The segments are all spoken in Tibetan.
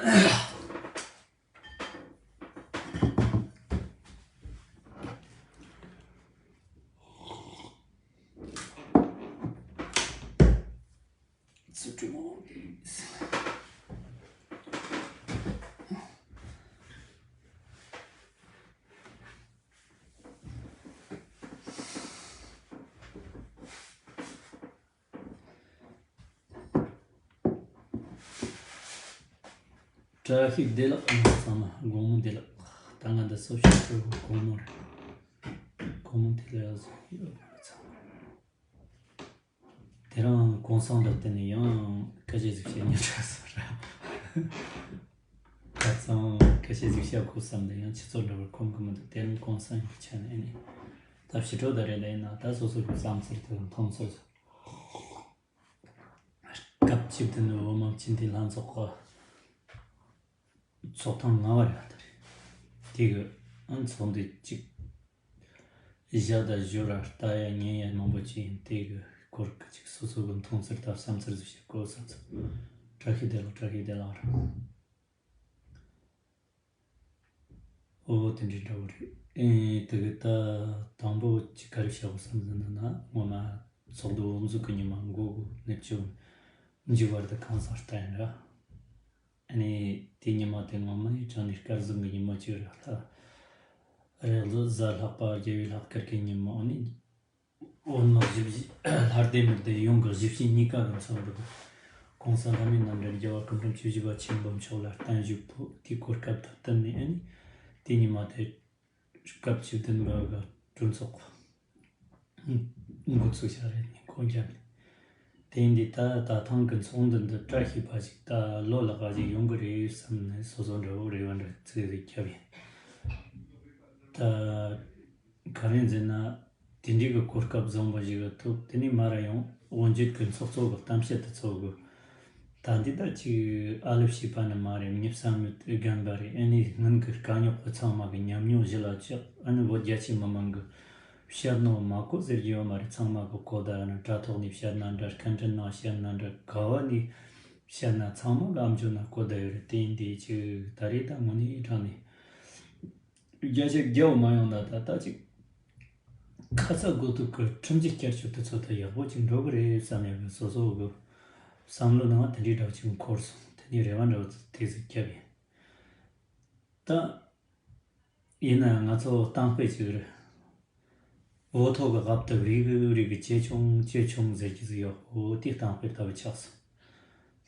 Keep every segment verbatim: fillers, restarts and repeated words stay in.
ཚུར་སྤྲོད་མ་འོང་། བཀྲ་ཤིས་བདེ་ལེགས། ཚང་མ་དགོང་མོ་བདེ་ལེགས། ད་ང་འདི་སོ་ཤོད་ཁྲོད་དགོང་མོ་རེད། དགོང་མོ་བདེ་ལེགས་ཟེར་ཡོད་ཚང་མ། དེ་རིང་གུང་སེང་ལ་བརྟེན་ནས་ཡང་སྐད་ཆ་ཟིག་བཤད་སྙིང་འདོད་སོང་ར། ཁ་སང་སྐད་ཆ་ཟིག་བཤད་དགོས་བསམ་ནས་ཡང་ཁྱེད་ཚོ་འདྲ་བར་ཁོམ་གི་མི་འདུག་དེ་རིང་གུང་སེང་ཡོད་ཆ་ནས་ནི། ད་ཕྱི་དྲོ་ད་རེད་ལས་ན་ད་སོ་སོ་གི་བསམ་ཚུལ་དང་མཐོང་ཚུལ། སྐབས་བཅུ་བདུན་བོད་མི་སྤྱི་འཐུས་ལྷན་ཚོགས་ཀྱི་ཚོགས་ཐེངས་ལྔ་པ་རེད་པ། ད་རེད། དེ་གི་ཨང་ཚོགས་འདུ་གཅིག་བཞག་ད་བཞུགས་ར་ལྟ་ཡ་ཉན་ཡ་མང་པོ་ཅིག་ཡིན། དེ་གི་སྐོར་གི་ཅིག་སོ་སོ་གི་མཐོང་ཚུལ་དང་བསམ་ཚུལ་ཟིག་བཤད་དགོས་བསམ་སོང་། བཀྲ་ཤིས་བདེ་ལེགས། བཀྲ་ཤིས་བདེ་ལེགས་ར། ཨོ་དེ་འདྲའི་འདྲ་བོ་རེད། ཨེ་དེ་གི་ད་དང་པོ་ཅིག་ག་རེ་བཤད་དགོས་བསམ་ཟིན་ན་ན་ངོ་མ་ཚོགས་འདུ་འོག་འཛུགས་གི་ཉི་མ་འགོ་དགོས་ནི་ཅིག་མཇུག་བར་དུ་གང་ཟག་ལྟ་ཡིན་ར། ཨ་ནི་དེ་ཉི་མ་དེ་ངོ་མ་ནི་དྲང་ནས་སྐལ་བཟང་གི་ཉི་མ་ཅིག་རེད་ལ། རེས་གཟའ་ལྷག་པ་རྒྱལ་བའི་ལྷག་དཀར་གྱི་ཉི་མ། ཨ་ནི་བོད་མི་བཞི་བཞི་ལྷ་སྡེ་མི་སྡེ་ཡོངས་ཀྱི་གཞིས་བྱེས་གཉིས་ཀ་གི་ཚོགས་འདུ་གི་གོང་ས་ལྷ་མིའི་རྣམ་འདྲེན་རྒྱལ་བ་སྐུ་ཕྲེང་བཅུ་བཞི་པ་ཆེན་པོ་མཆོག་ལ་བརྟན་བཞུགས་ཕུལ། དེའི་གོ་སྐབས་དང་བསྟུན་ནས་ཨ་ནི་དེ་ཉི་མ་དེ་སྐབས་བཅུ་བདུན་པ་གི་གྲོས་ཚོགས་འགོ་ཚུགས་ཤག་རེད། ནི་གོ་རྒྱབ་ནས། དེ་ཡིན་དུས་ད་ད་ཐེངས་ཀྱི་ཚོགས་འདུ་འདི་བཀྲ་ཤིས་པ་ཞིག་ད་ལོ་ལེགས་པ་ཞིག་ཡོང་གི་རེད་བསམ་ནས་སོ་སོ་འདྲ་བོ་རེ་བ་འདྲ་ཚིག་རེ་བརྒྱབ་ཡིན། ད་ག་རེ་ཟེར་ན། དེ་འདྲའི་གི་གོ་སྐབས་བཟང་པོ་ཞིག་གི་ཐོག་དེ་ནས་མར་ཡང་དབུ་འབྱེད་ཀྱི་ཚོགས་གཙོ་གི་གཏམ་བཤད་དུ་ཚོགས་དགོས། ད་འདི་ད་ཅིག་ཨ་ལབ་བྱས་པ་ནི་མ་རེད། མྱི་བསམ་མེད་རྒན་པ་རེད། ཨ་ནི་སྔོན་གྱི་དཀའ་རྙོག་གི་ཚང་མ་གི་ཉམས་མྱོང་གཞི་ལ་བཅག་ཨ་ནི་བོད་རྒྱ་ཆེ་མི་མང་གི་བཤད་ནོ་མ་གོ་ཟེར་རྒྱུ་ཡོད་མ་རེད། ཚང་མ་གི་གོ་བརྡ་ནི་དྲ་ཐོག་ནས་བཤད་ན་འདྲ། སྐད་འཕྲིན་ནང་བཤད་ན་འདྲ། ག་བ་ནས་བཤད་ན་ཚང་མ་གི་ཨམ་ཅོག་ན་གོ་བརྡ་ཡོད་རེད། དེ་ཡིན་དུས་ཅིག་ད་རེས་ད་དངོས་གནས་དྲང་ནས། བརྒྱ་ཆ་བརྒྱ་བོ་མ་ཡོང་ན་ད་ལྟ་ཅིག་ཁ་ཚ་དགོས་གཏུག་གི་ཁྲིམས་ཀྱི་བསྐྱར་བཅོས་དེ་ཚོ་ད་ཡག་པོ་ཅིག་འགྲོ་གི་རེད་བསམ་ཡག་གི་སོ་སོ་གི་བསམ་བློ་ནང་དེ་འདྲའི་འདྲ་བོ་ཅིག་འཁོར་སོང་། དེ་ནས་རེ་བ་འདྲ་བོ་དེ་ཟིག་བརྒྱབ་ཡིན། ད་ཡིན་ན་ཡང་ང་ཚོ་གཏམ་དཔེ་ཅིག་རེད། འོ་ཐོག་གི་རྦབ་རྡབ་རིལ་གི་རིལ་གི་ཇེ་ཆུང་ཇེ་ཆུང་ཟེར་གྱི་ཟིག་ཡོད། འོ་དེ་གཏམ་དཔེ་ལྟ་བུ་ཆགས་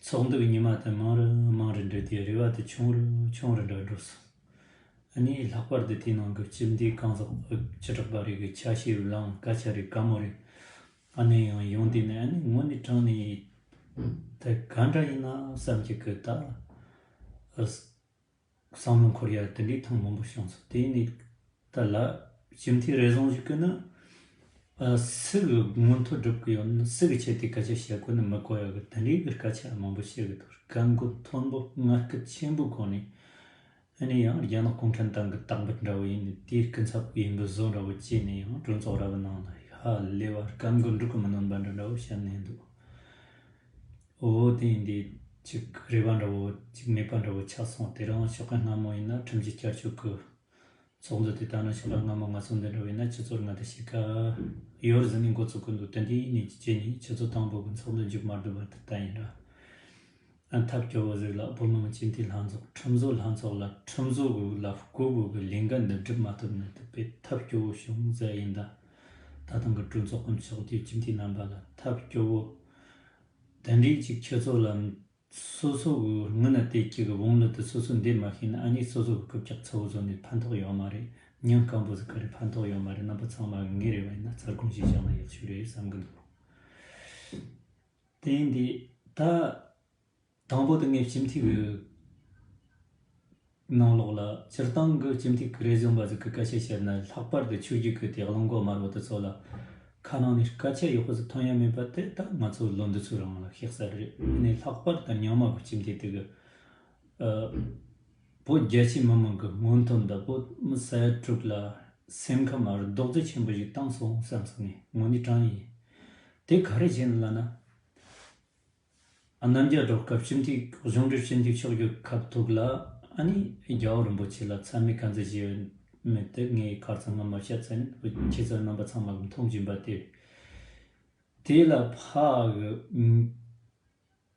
སོང་། ཚོགས་འདུ་གི་ཉི་མ་དེ་མང་རུ་མང་རུ་འགྲོ་དུས་རེ་བ་དེ་ཆུང་རུ་ཆུང་རུ་འགྲོ་འགྲོ་སོང་། ཨ་ནི་ལྷག་པར་དུ་དེའི་ནང་གི་སྤྱི་འཐུས་གང་ཟག་བཅུ་དྲུག་པ་རེ་གི་ཆ་ཤས་བླངས་སྐད་ཆ་རེ་དཀའ་མོ་རེ་ཨ་ནི་ཡང་ཡོང་དུས་ནས་ཨ་ནི་དངོས་གནས་དྲང་ནས་དེ་ག་འདྲ་ཡིན་ན་བསམ་གྱི་གི་ད། བསམ་བློ་འཁོར་ཡ་དེ་འདྲའི་ཐེངས་མང་པོ་བྱུང་སོང་། དེ་ནས་ད་ལ་སྤྱི་འཐུས་རེ་ཟུང་ཞིག་གིས་ནི་ཨ་སུ་གི་མངོན་མཐོ་སྒྲུབ་གི་ཡོད་ན། སུ་གི་ཆེད་དུ་སྐད་ཆ་བཤད་དགོས་ན་མི་གོ་ཡ་གི་དེ་འདྲའི་གི་སྐད་ཆ་མང་པོ་བཤད་གི་འདུག་སྐད་མགོ་མཐོན་པོ་ངར་སྐད་ཆེན་པོའི་སྒོ་ནས། ཨ་ནི་ཡང་རྒྱ་ནག་གུང་ཁྲན་ཏང་གི་དག་འབུད་འདྲ་བོ་ཡིན་ནི་དེའི་སྐུ་ཚབ་ཡིན་གི་བཟོ་འདྲ་བོ་བྱས་ནས་ཡང་གྲོས་ཚོགས་ར་བའི་ནང་ལ་ཧ་ལས་པ་སྐད་མགོ་འབྲུག་གི་མི་ནོན་པ་འདྲ་འདྲ་བོ་བཤད་ནས་འདུག་འོ་དེ་ཡིན་དུས་ཅིག་རེ་བ་འདྲ་བོ་ཅིག་མེད་པ་འདྲ་བོ་ཆགས་སོང་། དེ་རིང་ཞོགས་ཀ་སྔ་མོ་ཡིན་ན་ཁྲིམས་ཀྱི་བསྐྱར་བཅོས་ཀྱི་ཚོགས་འདུ་དེ་ལྟ་ན་ཞོགས་ཀ་སྔ་མོ་ང་ཚོ་འདི་འདྲ་བོ་ཡིན་ན་ཆུ་ཚོད་ལྔ་དང་ཕྱེད་ཀ་ཡོལ་ཟིན་ནས་འགོ་བཙུགས་གི་འདུག་དེ་འདྲའི་ནས་ཀྱི་རྗེས་ནས་ཆུ་ཚོད་དང་པོ་གི་ཚོགས་འདུ་མཇུག་མ་བསྡུ་བར་དུ་ད་ཡིན་ར། ཨ་ཐབས་སྐྱོ་བོ་ཟིག་ལ་བོད་མི་མང་སྤྱི་འཐུས་ལྷན་ཚོགས་ཁྲིམས་བཟོ་ལྷན་ཚོགས་ལ་ཁྲིམས་བཟོ་གི་ལ་བསྐོ་དགོས་གི་ལས་འགན་འདི་སྒྲུབ་མ་ཐུབ་ནི་དེ་དཔེ་ཐབས་སྐྱོ་བོ་བྱུང་ཟེར་ཡིན། ད་ད་ཐེངས་གི་གྲོས་ཚོགས་ཀུན་ཕྱོགས་དེའི་སྤྱི་འཐུས་རྣམ་པ་ལ་ཐབས་སྐྱོ་བོ། དེ་འདྲའི་ཅིག་ཁྱེད་ཚོ་ལ་སོ་སོ་གི་སྔོན་ན་དེ་ཅིག་གི་དབང་ལུང་དེ་སོ་སོ་འདེད་མ་ཤེས་ན་ཨ་ནི་སོ་སོ་གི་རྐུབ་བཀྱག་ཚ་བོ་བཟོ་ནས་ཕན་ཐོགས་ཡོད་མ་རེད། ཉིན་སྐམ་པོ་ཟིག་ག་རེ་ཕན་ཐོགས་ཡོད་མ་རེད། རྣམ་པ་ཚང་མ་གི་ངའི་རེ་བ་ཡིན་ན་ཚར་གོང་ཞིག་བཞག་ན་ཡག་ཤོས་རེད་བསམ་གི་འདུག་དེ་ཡིན་དུས་ད། དང་པོ་དེ་ངས་སྤྱི་འཐུས་ཀྱི་ནང་ལོགས་ལ་སྤྱིར་བཏང་གི་སྤྱི་འཐུས་ཀྱི་རེ་ཟུང་པ་ཟིག་གི་སྐད་ཆ་བཤད་ན། ལྷག་པར་དུ་ཆོས་བརྒྱུད་ཀྱི་དེ་གླང་མགོ་དམར་པོ་དེ་ཚོ་ལ་ཁ་ནང་ནས་སྐད་ཆ་ཡག་པོ་ཟིག་ཐོན་ཡ་མེད་པ་དེ་ད་ང་ཚོ་ལོ་འདི་ཚོའི་རིང་ལ་ཤེས་གསལ་རེད། ནས་ལྷག་པར་དུ་རྙིང་མ་གི་སྤྱི་འཐུས་དེ་གི་ཨ་བོད་རྒྱ་ཆེ་མི་མང་གི་སྔོན་ཐོན་དང་བོད་མི་ས་ཡ་དྲུག་ལ་སེམས་ཁམས་རྡོག་རྫིས་ཆེན་པོ་ཞིག་བཏང་སོང་བསམ་སོང་ནས་དངོས་གནས་དྲང་ཡིན། དེ་ག་རེ་བྱས་ནས་ལབ་ན། རྣམ་རྒྱལ་སྒྲོལ་དཀར་སྤྱི་འཐུས། གཞུང་འབྲེལ་སྤྱི་འཐུས་ཆགས་རྒྱུ་ཁ་ཐུག་ལ། ཨ་ནི་རྒྱལ་བ་རིན་པོ་ཆེ་ལ་མཚན་སྨད་ག་ཚོད་བྱས་མེད་དེ་ངས་ཁ་རྩང་སྔ་མ་བཤད་ཚར་ནས། ཁྱེད་ཚོ་རྣམ་པ་ཚང་མ་གིས་མཐོང་བཞིན་པ་དེ། དེ་ལ་ཕ་གི་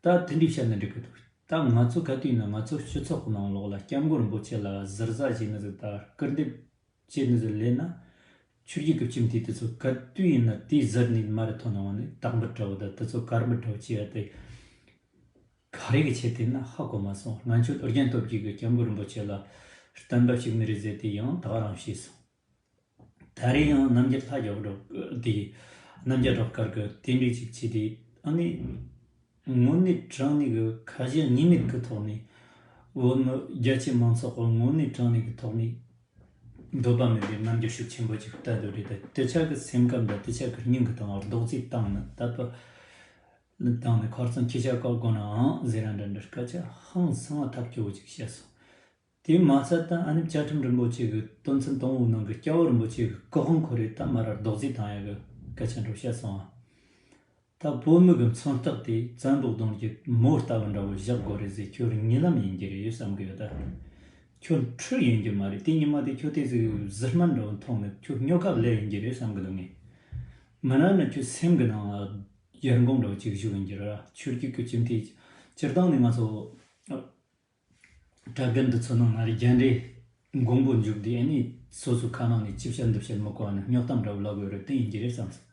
ད་དེ་འདྲའི་བཤད་ན་འགྲིག་གི་འདུག་ད་ང་ཚོ་ག་དུས་ཡིན་ན་ང་ཚོ་སྤྱི་ཚོགས་ནང་ལོགས་ལ་སྐྱབས་མགོན་རིན་པོ་ཆེ་ལ་ཟུར་ཟ་བྱས་ནི་ཟིག་དང་སྐུར་འདེབས་བྱས་ནི་ཟིག་ལས་ན། ཆོས་བརྒྱུད་ཀྱི་སྤྱི་འཐུས་དེ་ཚོ་ག་དུས་ཡིན་ན་དེའི་ཟུར་ནས་མར་ཐོན་ནས་དག་འབུད་འདྲ་བོ་དང་དེ་ཚོ་དཀར་འབུད་འདྲ་བོ་བྱས་ཡ་དེ། ག་རེ་གི་ཆེད་དེ་ན་ཧ་གོ་མ་སོང་། ང་ཚོ་ཨོ་རྒྱན་སྟོབས་རྒྱས་ཀྱིས་སྐྱབས་མགོན་རིན་པོ་ཆེ་ལ་བསྟན་པ་ཞིག་ནི་རེད་ཟེར་དེ་ཡང་ད་ག་རང་བྱས་སོང་། ད་རེས་ཡང་རྣམ་རྒྱལ་ལྷ་རྒྱལ་སྒྲོལ་དེ། རྣམ་རྒྱལ་སྒྲོལ་དཀར་གྱིས་དེ་འདྲའི་ཅིག་བྱས་དེ། ཨ་ནི་དངོས་གནས་དྲང་གནས་ཀྱི་ཁ་ཞེ་གཉིས་མེད་ཀྱི་ཐོག་ནས། བོད་མི་རྒྱ་ཆེ་མང་ཚོགས་ཀྱིས་དངོས་གནས་དྲང་གནས་ཀྱི་ཐོག་ནས་འདོད་པ་མེད་པའི་རྣམ་འགྱུར་ཤུགས་ཆེན་པོ་ཅིག་བསྟན་འདུག་རེད། ད་དེ་ཆ་གི་སེམས་ཁམས་དང་དེ་ཆ་གི་སྙིང་གི་སྟེང་ལ་རྡོག་རྫིས་བཏང་ནས་དད་པ་བཏང་ནས་ཁ་རྩང་ཁྱེད་ཅག་བཀག་དགོས་ནའང་ཟེར་ར་འདྲ་འདྲ་སྐད་ཆ་ཧང་སང་བ་ཐབས་སྐྱོ་བོ་ཅིག་བཤད་སོང་། དེ་མ་ཚད་ད་ཨ་ནི་བཅའ་ཁྲིམས་རིན་པོ་ཆེ་གི་དོན་ཚན་དང་པོའི་ནང་གི་སྐྱབས་མགོན་རིན་པོ་ཆེ་གི་བཀའ་དབང་ཁོ་རེ་ད་མར་རྡོག་རྫིས་བཏང་ཡ་གི་སྐད་ཆ་འདྲ་བཤད་སོང་ཨ། ད་བོད་མི་གི་མཚོན་རྟགས་དེ་བཙན་པོ་གདོང་གི་མོ་ལྟ་བུ་འདྲ་བོ་བཞག་དགོས་རེད་ཟེར། ཁྱོད་རྙི་ལམ་ཡིན་གྱི་རེད་བསམ་གི་ཡོད་ད། ཁྱོད་འཁྲུལ་ཡིན་གྱི་མ་རེད། དེ་ཉི་མ་དེ་ཁྱོད་དེ་ཟིག་གཟི་དམར་འདྲ་བོ་མཐོང་ནས་ཁྱོད་སྨྱོ་ཁབ་ལས་ཡིན་གྱི་རེད་བསམ་གི་འདུག་ངས། མིན་ན་ནི་ཁྱོད་སེམས་གི་ནང་ལ་ཡར་འགོང་འདྲ་བོ་ཅིག་བཞུགས་ཡིན་གྱི་རེད། ཆོས་བརྒྱུད་ཀྱི་སྤྱི་འཐུས་སྤྱིར་བཏང་ནས་ང་ཚོ་གྲྭ་རྒན་འདི་ཚོ་ནང་ན་རྒྱ་འདྲེ་མགོན་པོ་འཇུག་དུས་ཨ་ནི་སོ་སོའི་ཁ་ནང་ནས་ཅི་བཤད་འདི་བཤད་མི་གོ་བ་ནི་སྨྱོ་གཏམ་འདྲ་བོ་ལབ་དགོས་རེད། དེ་ཡིན་གྱི་རེད་བསམ་སོང་།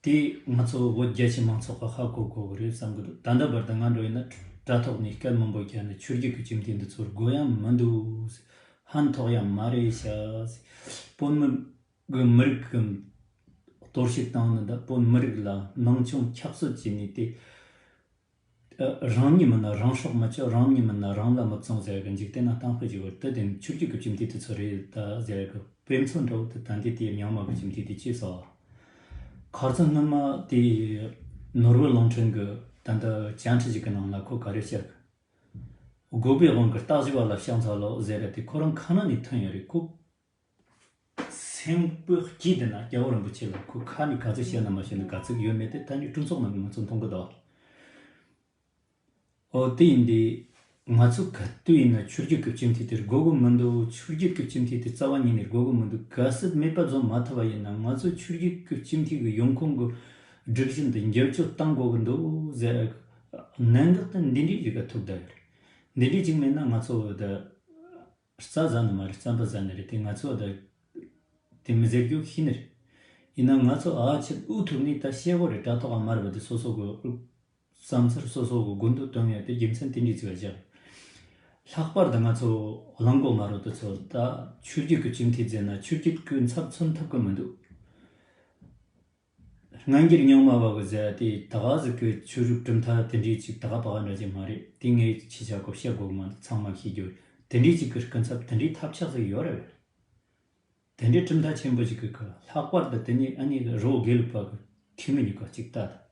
དེ་ང་ཚོ་བོད་རྒྱ་ཆེ་མང་ཚོགས་ཀྱིས་ཧ་གོ་དགོས་གི་རེད་བསམ་གི་འདུག་ད་ལྟ་བར་དུ་ང་འདྲ་ཡིན་ན་དྲ་ཐོག་ནས་སྐད་མང་པོ་བརྒྱབ་ནས་ཆོས་བརྒྱུད་ཀྱི་སྤྱི་འཐུས་འདི་ཚོར་དགོས་ཡ་མི་འདུག་ཧན་ཐོགས་ཡ་མ་རེད་ཤག་བོད་མི་གི་མི་རིགས་ཀྱི་གཏོར་བཤིག་བཏང་ནི་དང་བོད་མི་རིགས་ལ་སྣང་ཆུང་ཁྱབ་གསོད་བྱས་ནས་དེ། རང་ཉིད་མིན་ན་རང་སྲོག་མི་གཅོད། རང་ཉིད་མིན་ན་རང་ལ་མི་བཙོང་ཟེར་གི་འཇིག་རྟེན་ན་གཏམ་དཔེ་ཅིག་ཡོད། དེ་དེ་ཆོས་བརྒྱུད་ཀྱི་སྤྱི་འཐུས་དེ་ཚོ་རེད་ད་ཟེར་གི་དཔེ་མཚོན་འདྲ་བོ་དེ་ད་འདི་དེ་རྙིང་མ་གི་སྤྱི་འཐུས་དེ་ཅི་སོ། ཁ་རྩང་སྔོན་མ་དེ་ནོར་བུ་གླིང་ཕྲན་གི་ད་ལྟ་བཅར་འདྲི་ཞིག་གི་ནང་ལ་ཁོ་ག་རེ་བཤད་གི། དགོས་པའི་དབང་གིས་སྟག་ཞི་བ་ལ་ཕྱག་འཚལ་ལོ་ཟེར་ར་དེ་ཁོ་རང་ཁ་ནང་ནས་ཐོན་ཡོད་རེད། ཁོ་སེམས་པའི་དཀྱིལ་དེ་ན་རྒྱལ་བ་རིན་པོ་ཆེ་ལ་ཁོ་ཁ་ནས་ག་ཚོད་བཤད་ན་མ་བཤད་ན་ག་ཚོད་ཡོད་མེད་དེ་ད་ནི་གྲོས་ཚོགས་ནང་གི་ང་ཚོ་མཐོང་གི་འདུག་ཨོ་དེ་ཡིན་དུས་ང་ཚོ་ག་དུས་ཡིན་ན་ཆོས་བརྒྱུད་ཀྱི་སྤྱི་འཐུས་དེ་དགོས་གི་མི་འདུག་ཆོས་བརྒྱུད་ཀྱི་སྤྱི་འཐུས་དེ་རྩ་བ་ཉིད་ནས་དགོས་གི་མི་འདུག་གལ་སྲིད་མེད་པ་བཟོ་མ་ཐུབ་པ་ཡིན་ན་ང་ཚོ་ཆོས་བརྒྱུད་ཀྱི་སྤྱི་འཐུས་ཀྱི་ཡོང་ཁུངས་ཀྱི་སྒྲིག་གཞི་འདི་འགྱུར་བཅོས་གཏང་དགོས་གི་འདུག་ཟེར་གནད་འགག་དེ་འདི་འདྲའི་ཞིག་ག་ཐུག་བསྡད་ཡོད་རེད། འདི་འདྲའི་ཅིག་མེད་ན་ང་ཚོ་ད། རྩྭ་ཟ་ནི་མ་རེད། རྩམ་པ་ཟ་ནི་རེད། དེ་ང་ཚོ་ད་དེ་མི་ཟེར་རྒྱུ་ཤེས་ནི་རེད། ཡིན་ན་ང་ཚོ་ཨ་ཆེད་འུ་ཐུག་ནས་ད་བཤད་དགོས་རེད། དྲ་ཐོག་ག་མར་བ་དེ་སོ་སོ་གི་བསམ་ཚུལ་སོ་སོ་གི་དགོངས་དོན་སྟོན་ཡ་དེ་རྒྱུ་མཚན་དེ་འདྲའི་ཅིག་བཞག་ལྷག་པར་དུ་ང་ཚོ་གླང་མགོ་དམར་པོ་དེ་ཚོ་ད་ཆོས་བརྒྱུད་ཀྱི་སྤྱི་འཐུས་མཛད་ན་ཆོས་བརྒྱུད་ཀྱི་ཚབ་མཚོན་ཐུབ་ཀྱི་མི་འདུག་སྔ་འགྱུར་རྙིང་མ་བ་གི་ཟེར་ཡ་དེ་ད་ག་ཟིག་གི་ཆོས་ལུགས་གྲུབ་མཐའ་དེ་འདྲའི་ཅིག་ད་ག་པ་ག་འདྲ་ཅིག་མ་རེད། དེ་ངས་ཁྱེད་ཅག་གི་བཤད་དགོས་མ་འདུག་ཚང་མ་ཤེས་རྒྱུ་རེད། དེ་འདྲའི་ཅིག་གི་སྐུ་ཚབ་དེ་འདྲའི་ཐབས་ཆག་ཟིག་ཡོད་རེད། དེ་འདྲའི་གྲུབ་མཐའ་ཆེན་པོ་ཞིག་གི་གི་ལྷག་པར་དུ་དེ་ནས་ཨ་ནི་རི་བོ་དགེ་ལུགས་པ་གི་འཐུས་མི་གཉིས་ཀ་གཅིག་ལྟ་དང་།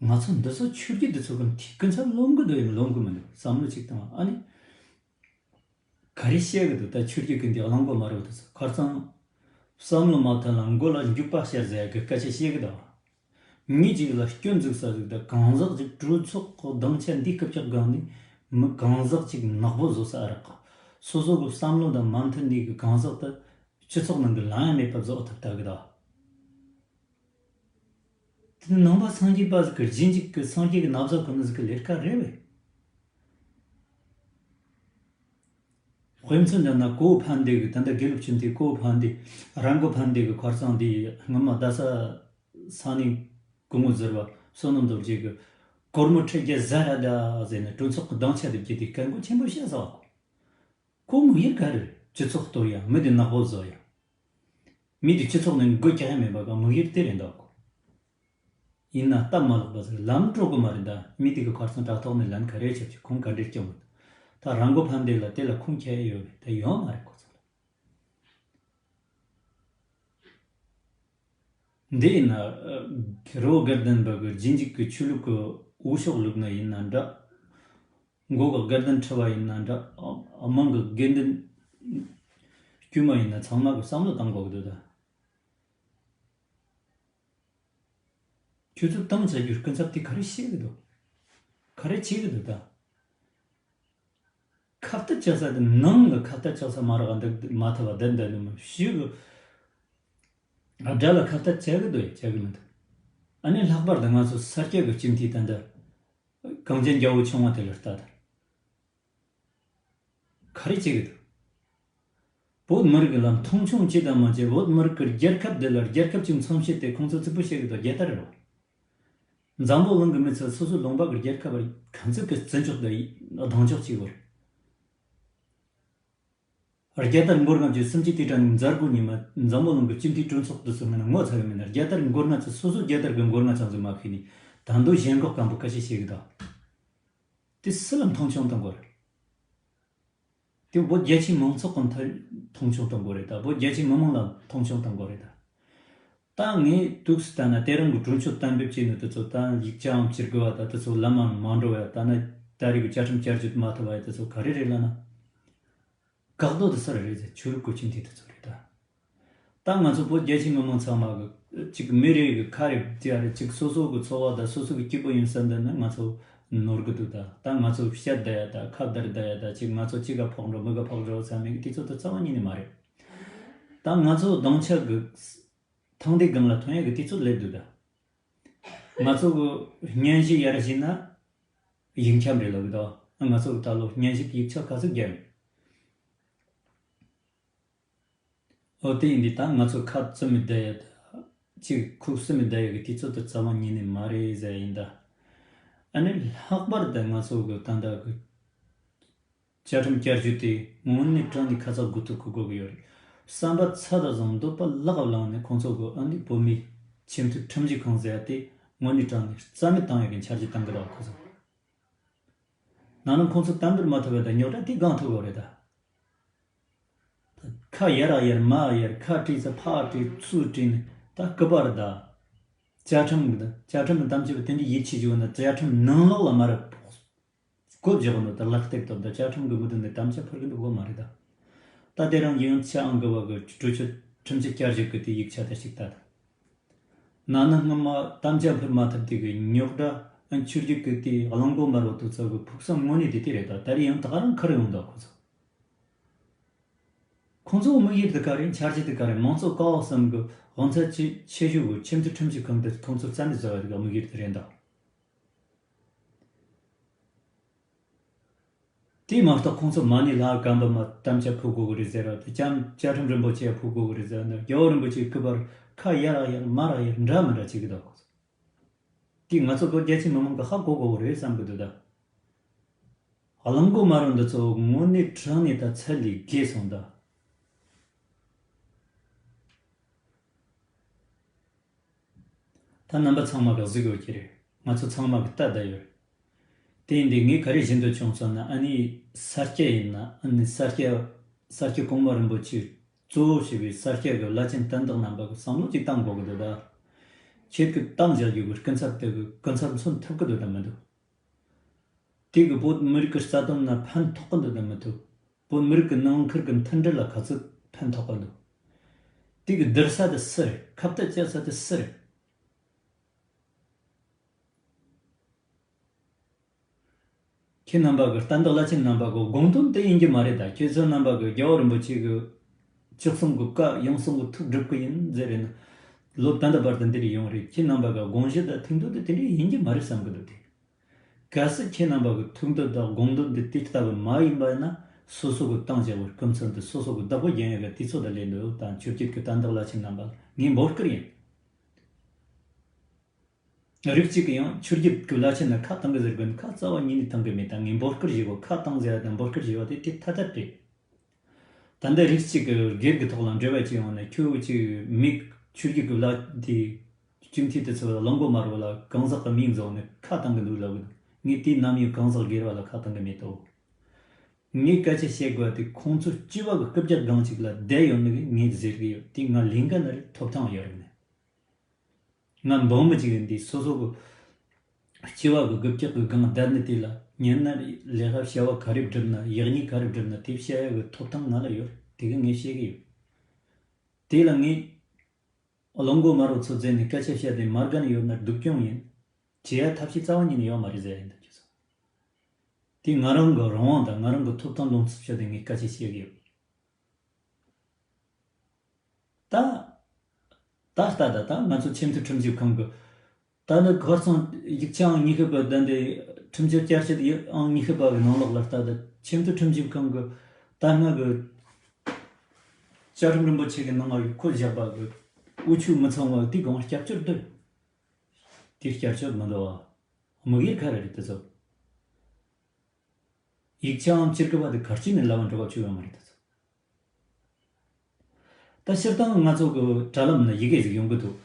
ང་ཚོ་འདི་ཚོ་ཆོས་བརྒྱུད་འདི་ཚོ་གི་འཐུས་སྐུ་ཚབ་ལོན་གི་འདུག་ཡིན་ལོན་གི་མི་འདུག་བསམ་བློ་ཅིག་བཏང་ཨ་ནི། ག་རེ་བཤད་གི་འདུག་ད་ཆོས་བརྒྱུད་ཀྱི་འདི་གླང་མགོ་དམར་པོ་དེ་ཚོ་ཁ་རྩང་བསམ་བློ་མ་ཐོན་ལ་མགོ་ལ་འཇུག་པ་བཤད་ཟེར་གི་སྐད་ཆ་བཤད་གི་འདུག་མི་གཅིག་ལ་སྐྱོན་འཛུགས་ས་ཟིག་ད་གང་ཟག་ཅིག་གྲོས་ཚོགས་གི་སྡིངས་ཆ་འདི་སྐབས་ཀྱི་སྒང་ནས་མི་གང་ཟག་ཅིག་ནག་པོ་བཟོ་ས་ཨ་རག་ག་སོ་སོ་གི་བསམ་བློ་དང་མ་མཐུན་ནས་གི་གང་ཟག་ད་སྤྱི་ཚོགས་ནང་གི་ལན་ཡང་མེད་པ་བཟོ་ཐུབ་ད་གི་ད། དེ་ནི་ནང་པ་སངས་རྒྱས་པ་ཟིག་གི་རྗེས་འཇུག་གི་སངས་རྒྱས་ཀྱི་ན་བཟའ་གོན་ནི་ཟིག་གི་ལས་ཀ་རེད་བས། དཔེ་མཚོན་བཞག་ན་གོ་བོ་ཕན་བདེ་གི་ད་ལྟ་དགེ་ལུགས་ཆེན་མཐའི་གོ་བོ་ཕན་བདེ། ར་མགོ་ཕན་བདེ་གི་ཁར་སང་འདི་སྔོན་མ་རྡ་ས་ས་གནས་སྐུ་ངོ་ཟུར་པ་བསོད་ནམས་རྡོ་རྗེ་གི་སྒོར་མོ་ཁྲི་བརྒྱད་ཟ་ར་ད་ཟེར་ནས་གྲོས་ཚོགས་ཀྱི་སྡིངས་ཆ་དུ་བརྒྱུད་དེ་སྐད་མགོ་ཆེན་པོ་བཤད་ཟ་བ་གོ། ཁོ་དམིགས་ཡུལ་ག་རེ་རེད། སྤྱི་ཚོགས་གཏོར་ཡ། མི་དེ་ནག་པོ་བཟོ་ཡ། མི་དེ་སྤྱི་ཚོགས་ནས་མགོ་བཀྱག་ཡ་མེད་པ་ག་དམིགས་ཡུལ་དེ་རེད་འདུག་གོ། ཡིན་ན་སྟབས་མ་ལེགས་པ་ཟིག་ལམ་འགྲོ་གི་མ་རེད་ད། མི་དེ་གི་ཁར་སང་དྲ་ཐོག་ནས་ལན་ག་རེ་བྱེད་ཀྱི་ཁུངས་ག་འདྲས་སྐྱོང་གི་འདུག་ད་ར་མགོ་ཕན་བདེ་ལ་དེ་ལ་ཁུངས་འཁྱེར་ཡ་ཡོད་རེད་ད། ཡོད་མ་རེད་ཁོ་ཚོ་ལ། འདི་ཡིན་ན་རི་བོ་དགེ་ལྡན་པ་གི་རྗེས་འཇུག་གི་ཆོས་ལུགས་ཀྱི་འོས་ཤོག་བླུགས་ན་ཡིན་ན་འདྲ། མགོ་གི་དགེ་ལྡན་ཁྲི་བ་ཡིན་ན་འདྲ། དམངས་ཀྱི་དགེ་འདུན་དཀྱུས་མ་ཡིན་ན་ཚང་མ་གི་བསམ་བློ་བཏང་དགོས་ཀྱི་འདུག་ད། ཁྱོད་ཚོས་བཏང་བྱ་རྒྱུའི་སྐུ་ཚབ་དེ་ག་རེ་བྱེད་གི་འདུག་ག་རེ་བྱེད་གི་འདུག་ད། ཁ་གཏད་བཅག་ས་དེ་ནང་གི་ཁ་གཏད་བཅག་ས་མ་རག་འདུག་མ་ཐུབ་པ་བསྡད་འདུག་ནི་མི་ཞིག་གི་དགྲ་ལ་ཁ་གཏད་བཅག་གི་འདུག་བཅག་གི་མི་འདུག་ཨ་ནི་ལྷག་པར་དུ་ང་ཚོ་ས་སྐྱ་གི་སྤྱི་འཐུས་ད་འདི་གངས་ཅན་རྒྱལ་པོ་ཆུང་བ་དེ་ལ་ལྟ་དང་། ག་རེ་བྱེད་གི་འདུག་བོད་མི་རིགས་ལ་མཐོང་ཆུང་བྱེད་དང་མ་བྱེད། བོད་མི་རིགས་ཀྱི་རྒྱལ་ཁབ་འདི་ལ་རྒྱལ་ཁབ་ཅིག་མཚོན་བྱེད་དེ་ཁོང་ཚོ་ཚིག་པོ་བཤད་གི་འདུག་རྒྱལ་དར་རེད་བ། འཛམ་བུ་གླིང་གི་མི་ཚོས་སོ་སོའི་ལུང་པ་གི་རྒྱལ་ཁབ་གང་ཚོད་ཀྱི་བརྩི་འཇོག་དང་གདེང་འཇོག་བྱེད་དགོས་རེད། རྒྱལ་དར་མགོ་རྔ་བཅུ་སུམ་ཅུ་དུས་དྲན་མཛད་སྒོ་ཉིན་མ་འཛམ་བུ་གླིང་གི་སྤྱི་འཐུས་གྲོས་ཚོགས་དུ་སོང་ན་ངོ་ཚ་གི་མིན་ན། རྒྱལ་དར་མགོ་རྔ་ཚོས་སོ་སོའི་རྒྱལ་དར་གི་མགོ་རྔ་ཚང་ཚོ་མ་ཁེལ་ནས་ད་དུང་ཞེན་ཁོག་སྐམ་པོ་ཁ་ཤས་བྱེད་གི་འདུག་དེ་སུ་ལ་མཐོང་ཆུང་གཏོང་དགོས་རེད། དེ་བོད་རྒྱ་ཆེའི་མང་ཚོགས་ཀྱི་མཐོང་ཆུང་གཏོང་དགོས་རེད་ད། བོད་རྒྱ་ཆེའི་མི་མང་ལ་མཐོང་ཆུང་གཏོང་དགོས་རེད་ད། ད་ངས་དུས་སུ་ལྟ་ན་དེ་རིང་གི་གྲོས་ཆོད་གཏན་འབེབས་བྱས་ནས་དེ་ཚོ་ད་ཡིག་ཆའང་བསྒྱུར་དགོས་པ་ད། དེ་ཚོ་ལམ་མང་མ་འགྲོ་བ་ད་ནི་ད་རེས་ཀྱི་བཅའ་ཁྲིམས་བསྐྱར་བཅོས་མ་ཐུབ་པ་དེ་ཚོ་ག་རེ་རེད་ལབ་ན། འགག་རྡོ་དེ་སུ་རེད་ཟེར། ཆོས་ལུགས་སྐོར་གྱི་འཐུས་དེ་ཚོ་རེད་ད། ད་ང་ཚོ་བོད་རྒྱ་ཆེའི་མི་མང་ཚང་མ་གི་ཅིག་མི་རེ་གི་ཁ་རེ་བདེ་བ་རེ་ཅིག་སོ་སོ་གི་འཚོ་བ་ད་སོ་སོ་གི་སྐྱིད་པོ་ཡིན་བསམ་འདོད་ན་ང་ཚོ་ནོར་གི་འདུག་ད་ད་ང་ཚོ་བཤད་བསྡད་ཡ་ད་ཁ་བརྡར་བསྡད་ཡ་ད་ཅིག་ང་ཚོ་གཅིག་ག་ཕོག་འགྲོ་མི་ག་ཕོག་འགྲོ་བསམ་མེད་གི་དུས་ཚོད་དེ་རྩ་བ་ཉིད་ནས་མ་རེད། ད་ང་ཚོ་སྡིངས་ཆ་གི་ཐང་དེ་སྒང་ལ་ཐོན་ཡ་གི་དུས་ཚོད་སླེབས་འདུག་ད། ང་ཚོ་གི་སྙན་ཞུ་ཡར་བཞེས་ན་ཡིག་ཆ་རེ་ལབ་གི་འདུག་ང་ཚོ་གི་ད་ལོ་སྙན་ཞུ་གི་ཡིག་ཆ་ག་ཚོད་བརྒྱབ་ཡོད། ཨོ་དེ་ཡིན་དུས་ད་ང་ཚོ་ཁ་བཙུམ་མི་བསྡད་ཡ་ད། ཅིག་ཁུག་བཙུམ་མི་བསྡད་ཡ་གི་དུས་ཚོད་དེ་རྩ་བ་ཉིད་ནས་མ་རེད་ཟེར་ཡིན་ད། ཨ་ནི་ལྷག་པར་དུ་ང་ཚོ་གི་ད་ལྟ་གི་བཅའ་ཁྲིམས་བསྐྱར་བཅོས་དེ་དངོས་གནས་དྲང་ནས་ཁ་ཚ་དགོས་གཏུག་གི་དགོས་གི་ཡོད་རེད། བསམ་པ་ཚད་དང་བཟུང་འདོད་པ་ལག་བླངས་ནས་ཁོང་ཚོ་གི་ཨ་ནི་བོད་མིའི་ཆེས་མཐོའི་ཁྲིམས་ཞིབ་ཁང་ཟེར་ཡ་དེ་དངོས་གནས་དྲང་ནས་རྩ་མེད་བཏང་ཡ་གི་འཆར་གཞི་བཏང་གི་རེད་བ་ཁོ་ཚོ། ན་ནིང་ཁོང་ཚོ་གཏན་འབེབས་མ་ཐུབ་པ་དང་རྙོག་དྲ་དེ་གང་ཐུག་གོ་རེད་ད། ཁ་ཡར་ཡར་མར་ཡར་ཁ་བྲིས་ས་ཕར་བྲིས་ཚུར་བྲིས་ནས་ད་སྐུ་པར་ད། བཅའ་ཁྲིམས་གི་ད་བཅའ་ཁྲིམས་གི་གཏམ་བཤད་པ་དེ་འདྲའི་ཡིད་ཆེས་བྱུང་ན་བཅའ་ཁྲིམས་ནང་ལོགས་ལ་མར་བཀོད་བཞག་ནོ་ད་ལག་སྟེགས་ཐོག་ད་བཅའ་ཁྲིམས་གི་མི་དོན་དེ་དམ་བཅའ་ཕུལ་གི་འདུག་གོ་མ་རེད་ད། ད་དེ་རིང་ཡང་ཆ་ཨང་དགུ་བ་གི་གྲོས་ཆོད་ཁྲིམས་གཅོད་བསྐྱར་བཅོས་གི་དེ་ཡིག་ཆ་དེ་ཞིག་ད་ད། ན་ནིང་སྔོན་མ་དམ་བཅའ་ཕུལ་མ་ཐུབ་དུས་ཀྱི་རྙོག་དྲ་ཨ་ཆོས་བརྒྱུད་ཀྱི་དེའི་གླང་མགོ་དམར་པོ་དེ་ཚོ་གི་ཕུགས་བསམ་དངོས་གནས་དེ་དེ་རེད་ད། ད་རེས་ཡང་ད་ག་རང་ཁུར་ཡོང་ད་ཁོ་ཚོ། ཁོང་ཚོའི་དམིགས་ཡུལ་དེ་ག་རེད། འཆར་གཞི་དེ་ག་རེད། མང་གཙོ་ཀ་བ་གསུམ་གི་དབང་ཚད་ཆེ་ཆེ་ཤོས་གི་ཆེས་མཐོའི་ཁྲིམས་ཞིབ་ཁང་དེ་ཁོང་ཚོ་རྩ་མེད་བཟོ་བ་དེ་གི་དམིགས་ཡུལ་དེ་རེད་ད། དེས་མ་གཏོགས་ཁོང་ཚོ་མ་ཎི་ལྷ་ཁང་པ་མ་དམ་བཅའ་ཕུལ་དགོས་གི་རེད་ཟེར་བ་དེ་བཅའ་བཅའ་ཁྲིམས་རིན་པོ་ཆེ་ཕུལ་དགོས་གི་རེད་ཟེར་བ་ནི་རྒྱལ་བ་རིན་པོ་ཆེའི་སྐུ་པར་ཁ་ཡར་ཡར་མར་ཡར་འདྲ་མི་འདྲ་བྱེད་གི་འདུག་ཁོ་ཚོ། དེས་ང་ཚོ་བོད་རྒྱ་ཆེ་མི་མང་གི་ཧ་གོ་དགོས་གི་རེད་བསམ་གི་འདུག་ད། གླང་མགོ་དམར་པོ་འདི་ཚོ་དངོས་གནས་དྲང་གནས་ད་ཚད་ལས་བརྒལ་སོང་ད། ད་རྣམ་པ་ཚང་མ་གིས་གཟིགས་ཡོད་ཀྱི་རེད། ང་ཚོ་ཚང་མ་གིས་ལྟ་བསྡད་ཡོད། དེ་ཡིན་དུས་ངས་ག་རེ་ཞུ་འདོད་བྱུང་ཟེར་ན། ཨ་ནི་ས་སྐྱ་ཡིན་ན་ཨ་ནི་ས་སྐྱ་ས་སྐྱ་གོང་མ་རིན་པོ་ཆེས་གཙོ་བོ་བྱས་པའི་ས་སྐྱ་གི་བླ་ཆེན་དོན་དག་རྣམ་པ་གིས་བསམ་བློ་ཅིག་བཏང་དགོས་ཀྱི་འདུག་ད། ཁྱེད་ཀྱིས་བཏང་བཞག་རྒྱུ་གི་སྐུ་ཚབ་དེ་གི་སྐུ་ཚབ་མཚོན་ཐུབ་ཀྱི་འདུག་དམ་མི་འདུག་དེ་གི་བོད་མི་རིགས་ཀྱི་རྩ་དོན་ལ་ཕན་ཐོགས་ཀྱི་འདུག་དམ་མི་ཐུབ། བོད་མི་རིགས་ཀྱི་ནང་ཁུལ་གྱི་མཐུན་སྒྲིལ་ལ་ག་ཚོད་ཕན་ཐོགས་ཀྱི་འདུག་དེ་གི་བསྡུར་ས་དེ་སུ་རེད། ཁ་གཏད་བཅག་ས་དེ་སུ་རེད། ཁྱེད་རྣམ་པ་གི་གཏན་བདག་བླ་ཆེན་རྣམ་པ་གི་དགོངས་དོན་དེ་ཡིན་གྱི་མ་རེད་ད། ཁྱེད་ཚོ་རྣམ་པ་གི་རྒྱལ་བ་རིན་པོ་ཆེ་གི་ཆོས་གསུང་གི་བཀའ་ཡང་གསུང་གི་ཐུགས་སྒྲུབ་གི་ཡིན་ཟེར་རེད་ན། ལོ་ད་ལྟ་བར་དུ་འདིར་ཡོང་རེད། ཁྱེད་རྣམ་པ་གི་དགོངས་གཞི་དང་ཐུགས་འདོད་དེ་དེ་འདྲ་ཡིན་གྱི་མ་རེད་བསམ་གི་འདུག་སྟེ། གལ་སྲིད་ཁྱེད་རྣམ་པ་གི་ཐུགས་འདོད་དང་དགོངས་དོན་འདི་དེ་ལྟ་བུ་མ་ཡིན་པ་ཡིན་ན། སོ་སོ་གི་བཏང་བཞག་པའི་སྐུ་མཚམས་དེ་སོ་སོ་གི་བདག་པོ་རྒྱག་ཡག་གི་དུས་ཚོད་ལ་སླེབས་འདུག་ད་ཆོས་བརྒྱུད་ཀྱི་དོན་དག་བླ་ཆེན་རྣམ་པ་ངས་འབོད་སྐུལ་ཡིན། རིགས་གཅིག་གིས་ཡང་ཆོས་བརྒྱུད་ཀྱི་བླ་ཆེན་ལ་ཁ་བཏང་གི་ཟེར་དགོས་ན་ཁ་རྩ་བ་ཉིད་ནས་བཏང་གི་མེད། ད་ངས་འབོད་སྐུལ་བྱེད་དགོས། ཁ་བཏང་ཟེར་བ་དང་འབོད་སྐུལ་བྱེད་པ་དེ་དེ་ཐ་དད་རེད། ད་ལྟ་རིགས་གཅིག་གི་སྒེར་གྱི་ཐོག་ལ་འབྲེལ་བ་བྱས་ཡོང་ན་ཁྱོད་ཀྱིས་མི་ཆོས་བརྒྱུད་ཀྱི་བླ་དེ་སྤྱི་འཐུས་དེ་ཚོ་ལ་གླང་མགོ་དམར་པོ་ལ་གང་ཟག་གི་མིང་བཟོས་ནས་ཁ་བཏང་གི་འདུག་ལབ་གི་འདུག་ངས་དུས་ནམ་ཡང་གང་ཟག་སྒེར་བ་ལ་ཁ་བཏང་གི་མེད་དོ། ངས་སྐད་ཆ་བཤད་དགོས་དེ་ཁོང་ཚོ་སྤྱི་བ་གི་རྐུབ་བཀྱག་སྒང་གཅིག་ལ་བསྡད་ཡོད་ནི་གི་ངས་ཟེར་གི་ཡོད། དེ་ང་ལས་འགན་རེད། ཐོབ་ཐང་ཡོད་རེད་ནི། ང་འབངས་མི་གཅིག་ཡིན་དུས་སོ་སོ་གི་སྤྱི་བ་གི་རྒུབ་ཀྱག་གི་སྒང་བསྡད་ནི་དེ་ལ་ཉན་ན་རེད། ལས་ཀ་བྱ་བ་ག་རེ་བསྒྲུབ་ན་ཡག་ཉེས་ག་རེ་བསྒྲུབ་ན་དེ་བཤད་ཡག་གི་ཐོབ་ཐང་ང་ལ་ཡོད་རེད། དེ་གི་ངས་བཤད་གི་ཡོད། དེ་ལ་ངས་ གླང་མགོ་དམར་པོ་ཚོ་བཙལ་ནས་སྐད་ཆ་བཤད་དེ་མ་དགའ་ནས་ཡོད་ན་སྡུག་གྱོང་ཡིན། བྱེད་ཡ་ཐབས་ཤེས་རྩ་བ་ཉིད་ནས་ཡོད་མ་རེད་ཟེར་ཡ་ཡིན་ད་ཁྱོད་ཚོ། དེ་ང་རང་གི་རང་དབང་དང་ང་རང་གི་ཐོབ་ཐང་ལོངས་སུ་སྤྱད་དེ་ངས་སྐད་ཆ་བཤད་གི་ཡོད། ད། ད་ལྟ་ད་ལྟ་ང་ཚོ་ཆེས་མཐོའི་ཁྲིམས་ཞིབ་ཁང་གི། ད་ནི་ཁ་སང་ཡིག་ཆ་ཨང་ཉི་ཤུ་པ་ད་འདི་ཁྲིམས་ཞིབ་བསྐྱར་དཔྱད་ཡིག་ཨང་ཉི་ཤུ་པ་གི་ནང་ལོགས་ལ་ལྟ་ད་ཆེས་མཐོའི་ཁྲིམས་ཞིབ་ཁང་གི་ད་སྔ་གི་བཅའ་ཁྲིམས་རིན་པོ་ཆེ་གི་ནང་ང་ཡིག་ཁོད་བཞག་པ་གི་འུ་ཆོས་མི་ཚང་བ་དེ་གང་སྐྱབས་བཅོལ་འདུག་དེ་སྐྱབས་བཅོལ་མི་འདུག་བ། དམིགས་ཡུལ་ག་རེ་རེད་དེ་ཚོ། ཡིག་ཆའང་བཅུ་དགུ་པ་དེ་ག་རེ་བྱས་ནས་ལབ་པ་འགྲོ་བ་བཅུག་ཡོད་མ་རེད་ད་ཚོ། ད་སྤྱིར་བཏང་ང་ཚོ་གི་དྲ་ལམ་ན་ཡི་གེ་ཟིག་ཡོང་གི་འདུག་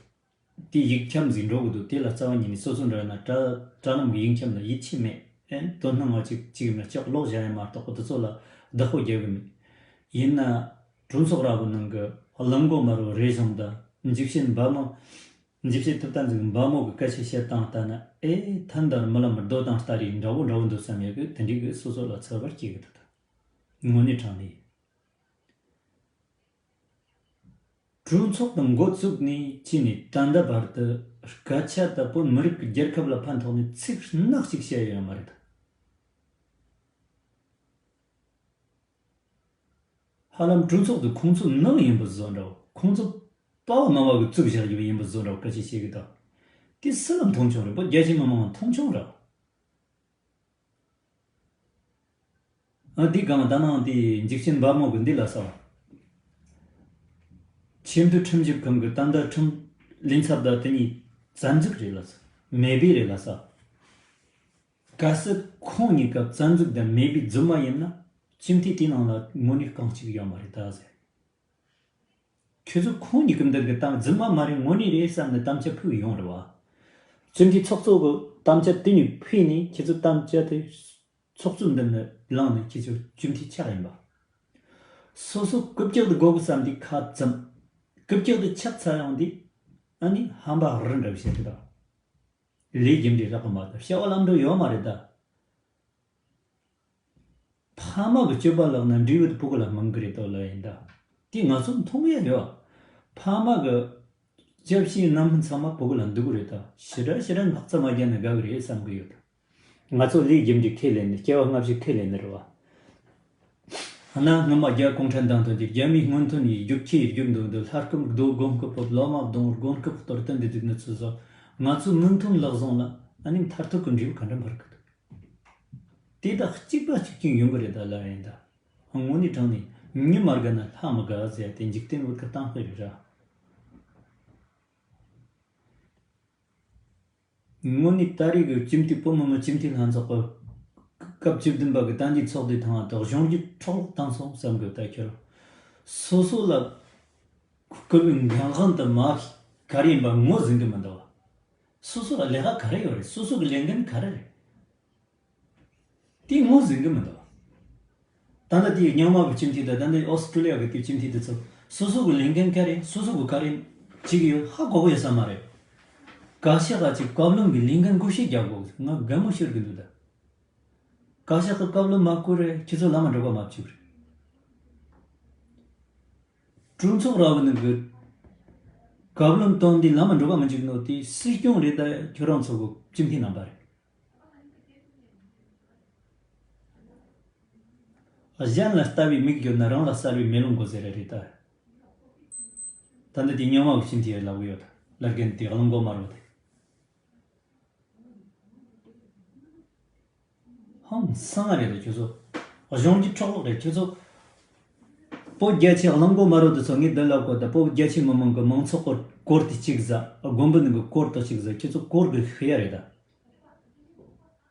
དེ་ཡིག་ཁྱབ་ཟིག་འགྲོ་གི་འདུག་དེ་ལ་རྩ་བ་ཉིད་ནས་སོ་སོ་འདྲ་ན་དྲ་དྲ་ལམ་གི་ཡིག་ཁྱབ་ན་ཡིད་ཆེས་མེད། ཨེ་དོན་སྣང་བ་གཅིག་གཅིག་མི་ལྕོགས་ལོག་བཞག་ཡ་མ་གཏོགས་དེ་ཚོ་ལ་བདག་པོ་རྒྱག་གི་མེད། ཡིན་ན་གྲོས་ཚོགས་ར་བོ་ནང་གི་གླང་མགོ་དམར་པོ་རེ་ཟུང་དང་འཇིགས་བྱེད་འབའ་མོ། འཇིགས་བྱེད་ཐུབ་བསྟན་ཟིག་འབའ་མོ་གི་སྐད་ཆ་བཤད་སྟངས་ལྟ་ན་ཨེ་ཐན་དར་རྨི་ལམ་རྡོ་དང་སྟ་རེ་འདྲ་བོ་འདྲ་བོ་འདུག་བསམ་ཡོད་གི་དེ་འདྲའི་གི་སོ་སོ་ལ་ཚོར་བ་སྐྱེ་གི་འདུག་ད། དངོས་གནས་དྲང་ནས། གྲོས་ཚོགས་དང་འགོ་བཙུགས་ནས་ཕྱིན་ནས་ད་ལྟ་བར་དུ་སྐད་ཆ་ལྟ་བུ་མི་རིགས་ཀྱི་རྒྱལ་ཁབ་ལ་ཕན་ཐོགས་ནས་ཚིག་སྣ་གཅིག་བཤད་ཡོད་མ་རེད། ཧ་ལམ་གྲོས་ཚོགས་དེ་ཁོང་ཚོའི་ནང་ཡིན་པ་བཟོ་འདྲ་བོ། ཁོང་ཚོ་པ་ཕ་མ་ཕ་གིས་བཙུགས་བཞག་རྒྱུ་ཡིན་པ་བཟོ་འདྲ་བོ་སྐད་ཆ་བཤད་གི་འདུག་དེ་སུ་ལ་མཐོང་ཆུང་རེད་པ། རྒྱལ་སྤྱིའི་མི་མང་མཐོང་ཆུང་རེད། ཨ་འདི་གང་ད་ནང་དེ་འཇིགས་ཆེན་འབའ་མོ་གི་འདི་ལ་ས། ཆེས་མཐོའི་ཁྲིམས་ཞིབ་ཁང་གི་ད་ལྟ་ཁྲིམས་ལེན་ཚབ་ད་དེ་གཉིས་བཙན་འཛུལ་རེད་ལ་ས། མེད་པའི་རེད་ལ་ས། གལ་སྲིད་ཁོང་གཉིས་ཀ་བཙན་འཛུལ་དང་མེད་པའི་རྫུན་མ་ཡིན་ན་སྤྱི་འཐུས་དེའི་ནང་ལ་དངོས་གནས་རྐང་གཅིག་ཡོད་མ་རེད་ད་ཟེར། ཁྱོད་ཚོ་ཁོང་གཉིས་ཀྱི་མདུན་གྱི་གཏམ་རྫུན་མ་མ་རེད་དངོས་གནས་རེད་བསམ་ནས་གཏམ་བཤད་ཕུལ་ཡོང་རེད་བ། སྤྱི་འཐུས་ཚོགས་གཙོ་གི་གཏམ་བཤད་དེ་ཉིད་ཕུལ་ནས་ཁྱེད་ཚོ་གཏམ་བཤད་དེ་ཚོགས་གཙོའི་མདུན་ནས་བླངས་ནས་ཁྱེད་ཚོ་སྤྱི་འཐུས་ཆགས་ཡིན་པ། སོ་སོ་རྐུབ་བཀྱག་དེ་དགོས་གི་བསམ་དུས་ཁ་བཙུམ། རྐུབ་བཀྱག་དེ་ཆག་ཚར་ཡོང་དུས་ཨ་ནི་ཧམ་པ་རི་འདྲ་བཤད་དེ་དང་། ལས་རྒྱུ་འབྲས་རག་གི་མ་གཏོགས་བྱ་བ་ལམ་འགྲོ་ཡོད་མ་རེད་ད། ཕ་མ་གི་སྤྱོད་པ་ལག་ན་འབྲས་བུ་དེ་ཕྲུ་གུ་ལ་སྨིན་གི་རེད་དོ་ལབ་ཡིན་ད། དེ་ང་ཚོ་མཐོང་ཡ་ཡོད། ཕ་མ་གི་སྐྱབས་ཤིག་རྣམ་སྨིན་ཚང་མ་ཕྲུ་གུ་ལ་འདུག་གི་རེད་ད། ཞེ་དྲག་ཞེ་དྲག་ངག་རྩ་མ་བརྒྱབ་ན་དགའ་གི་རེད་བསམ་གི་ཡོད་ད། ང་ཚོ་ལས་རྒྱུ་འབྲས་ཁས་ལེན་ནས་སྐྱེ་བ་སྔ་ཕྱི་ཁས་ལེན་ནི་རེད་བ། གནའ་སྔ་མ་རྒྱ་གུང་ཁྲན་ཏང་དོན་གྱི་རྒྱ་མིའི་སྔོན་ཐོན་ཡིས་རྒྱུག་ཁྱི་ཡིས་རྒྱུག་འདུག་འདུག་ལྷ་སྐུམ་རྡོ་སྒོམ་སྐུ་ཕོབ་ལོ་མ་བརྡུང་སྒོམ་སྐུ་ཕོབ་གཏོར་སྟོན་འདི་འདུག་ནི་ཚོ་ཟོ། ང་ཚོའི་མིག་མཐོང་ལག་བཟང་ལ་ཨ་ནི་མཐར་ཐུག་གི་འབྲས་བུ་ག་འདྲ་འབར་གི་འདུག་དེ་དག་གཅིག་པ་གཅིག་རྐྱང་ཡོང་གི་རེད་ད་ལབ་ཡིན་ད། དངོས་གནས་དྲང་ནས་མྱི་མ་དགའ་ན་ལྷ་མི་དགའ་ཟེར་དེ་འཇིག་རྟེན་བོད་ཀྱི་གཏམ་དཔེ་རེད་ར། དངོས་གནས་ད་རེས་ཀྱི་སྤྱི་འཐུས་བོད་མི་མང་སྤྱི་འཐུས་ལྷན་ཚོགས་ཀྱི་སྐབས་བཅུ་བདུན་པ་གི་བསྟན་འཛིན་ཚོགས་འདུའི་ཐང་དུ་གཞུང་གི་འཕྲོ་བརླག་བཏང་སོང་བསམ་དགོས་ད་ཁྱོད། སོ་སོ་ལ་བསྐུར་བའི་འགན་དབང་དུ་མ་ག་རེ་ཡིན་པ་ངོས་ཟིན་གི་མི་འདུག་བ། སོ་སོ་ལ་ལས་ཀ་ག་རེ་ཡོད་རེད། སོ་སོ་གི་ལས་འགན་ག་རེ་རེད། དེ་ངོས་ཟིན་གི་མི་འདུག་ད་ལྟ་དེའི་རྙིང་མ་གི་སྤྱི་འཐུས་དང་ད་ལྟ་ཨོ་སི་ཀྲུ་ལི་ཡ་གི་དེའི་སྤྱི་འཐུས་དེ་ཚོ་སོ་སོ་གི་ལས་འགན་ག་རེ་སོ་སོ་གི་ག་རེ་བྱེད་གི་ཡོད་ཧ་གོ་གི་ཡོད་ས་མ་རེད། བཀའ་ཤག་ག་ཅིག་བཀའ་བློན་གི་ལས་འགན་བགོ་བཤའ་རྒྱག་དགོས་ང་དགའ་མོ་ཤོར་གི་འདུག་ད། བཀའ་ཤག་གི་བཀའ་བློན་མ་བསྐོ་རེ་ཁྱེད་ཚོ་ལམ་མ་འགྲོ་ག་མ་བཅུག་རེད། གྲོས་ཚོགས་ར་བ་ནང་གི་བཀའ་བློན་བཏོན་དེ་ལམ་མ་འགྲོ་ག་མི་འཇུག་ནོ་དེ་སྲིད་སྐྱོང་རེད་ད་ཁྱོད་རང་ཚོ་གི་སྤྱི་འཐུས་རྣམ་པ་རེད། གཞན་ལ་ལྟ་བའི་མིག་ཡོད་ན་རང་ལ་གསལ་བའི་མེ་ལོང་དགོས་ཟེར་རེད་ད། ད་འདི་དེ་རྙིང་མ་གི་སྤྱི་འཐུས་ལབ་གི་ཡོད་ད་ལར་རྒན་དེ་གླང་མགོ་དམར་བོ་དེ། ཧང་སང་རེད་ད་ཁྱོད་ཚོ། གཞུང་གི་འཕྲོ་བརླག་རེད་ཁྱོད་ཚོ། བོད་རྒྱ་ཆེ་གླང་མགོ་དམར་བོ་དེ་ཚོ་ངས་འདི་ལབ་གོ་ད་བོད་རྒྱ་ཆེ་མི་མང་གི་མང་ཚོགས་གི་སྐོར་དེ་གཅིག་ཟ་དགོན་པ་ནང་གི་སྐོར་དེ་གཅིག་ཟ་ཁྱོད་ཚོ་སྐོར་གི་ཤི་ཡ་རེད་ད།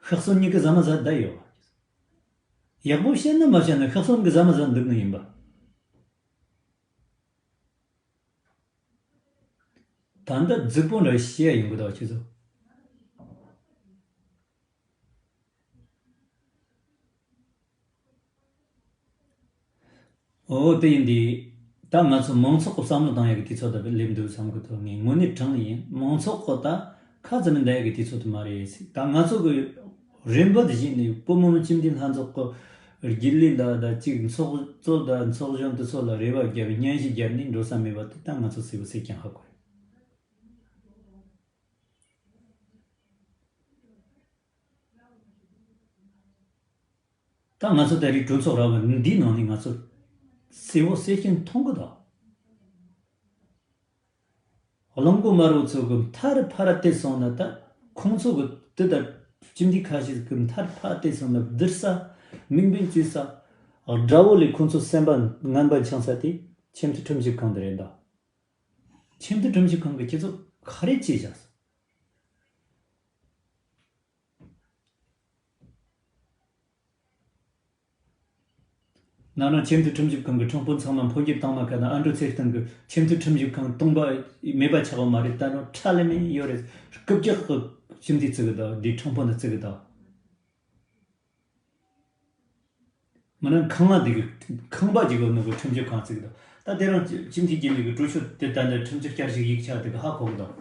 ཤི་གསོན་གཉིས་ཀ་ཟ་མ་ཟ་བསྡད་ཡོད། ཡག་པོ་བཤད་ན་མ་བཤད་ན་ཤི་གསོན་གི་ཟ་མ་ཟ་འདུག་ནི་ཡིན་པ། ད་ལྟ་རྫིག་པོ་འདྲ་བཤད་ཡོང་གི་འདུག་ཁྱེད་ཚོ། འོ་དེ་ཡིན་དུས་ད་ང་ཚོ་མང་ཚོགས་ཀྱི་བསམ་བློ་བཏང་ཡག་གི་དུས་ཚོད་ད་སླེབས་འདུག་བསམ་གི་འདུག་ངས་དངོས་གནས་དྲང་ཡིན་མང་ཚོགས་ཀྱི་ད་ཁ་ཙམ་མིན་བསྡད་ཡག་གི་དུས་ཚོད་དུ་མ་རེད་ཟེར། ད་ང་ཚོ་གི་རིམ་པ་དེ་བཞིན་ནས་བོད་མི་མང་སྤྱི་འཐུས་ལྷན་ཚོགས་ཀྱི་རྒྱུན་ལས་ལ་ད་ཅིག་ཚོགས་གཙོ་ད་ཚོགས་གཞོན་དེ་ཚོ་ལ་རེ་བ་བརྒྱབ་སྙན་ཞུ་བརྒྱབ་ནས་འགྲོ་ས་མེད་པ་དེ་ད་ང་ཚོ་སུས་པ་སུས་ཀྱང་ཧ་གོ་རེད། ད་ང་ཚོ་ད་རེས་གྲོས་ཚོགས་ར་བ་འདིའི་ནང་ནས་ང་ཚོ་གསལ་བོ་གསལ་རྐྱེན་མཐོང་གི་འདུག་གླང་མགོ་དམར་པོ་ཚོ་གི་མཐར་ཕར་བལྟས་སོང་ན། ད་ཁོང་ཚོ་གི་དེ་ལྟར་སྤྱི་འཐུས་ཁ་ཤས་ཀྱི་མཐར་ཕར་བལྟས་སོང་ན། བསྡུར་ས་དམིགས་འབེན་བྱེད་ས་དགྲ་བོ་ལས་ཁོང་ཚོ་སེམས་པ་ངན་པ་འཆང་ས་དེ་ཆེས་མཐོའི་ཁྲིམས་ཞིབ་ཁང་དེ་རེད་འདུག་ཆེས་མཐོའི་ཁྲིམས་ཞིབ་ཁང་གི་ཁྱེད་ཚོ་ག་རེ་བྱས་བཞག་སོང་། ནང་ན་ཆེས་མཐོའི་ཁྲིམས་ཞིབ་ཁང་གི་ཁྲིམས་དཔོན་ཚང་མ་ཕོ་འགྱུར་བཏང་མ་ཁ་ན། ཨ་འབྲུག་ཚེ་བརྟན་གྱིས་ཆེས་མཐོའི་ཁྲིམས་ཞིབ་ཁང་སྟོང་པ་མེད་པ་ཆགས་པ་མ་རེད། ད་ནོ་ཁྲ་ལེ་མེ་ཡོད་རེད། རྐུབ་བཀྱག་གི་སྤྱི་འཐུས་བརྩི་གི་འདུག་འདི་ཁྲིམས་དཔོན་ལ་བརྩི་གི་འདུག་མི་ན་ཁང་བ་འདི་གི་ཁང་པ་ཅིག་གི་ནང་གི་ཁྲིམས་ཞིབ་ཁང་བརྩི་གི་འདུག་ད་དེ་རིང་སྤྱི་འཐུས་རྒྱུན་ལས་ཀྱི་གྲོས་ཆོད་དེ་ད་ནི་ཁྲིམས་ཞིབ་བསྐྱར་ཞིབ་ཡིག་ཆ་དེ་གི་ཧ་གོ་གི་འདུག་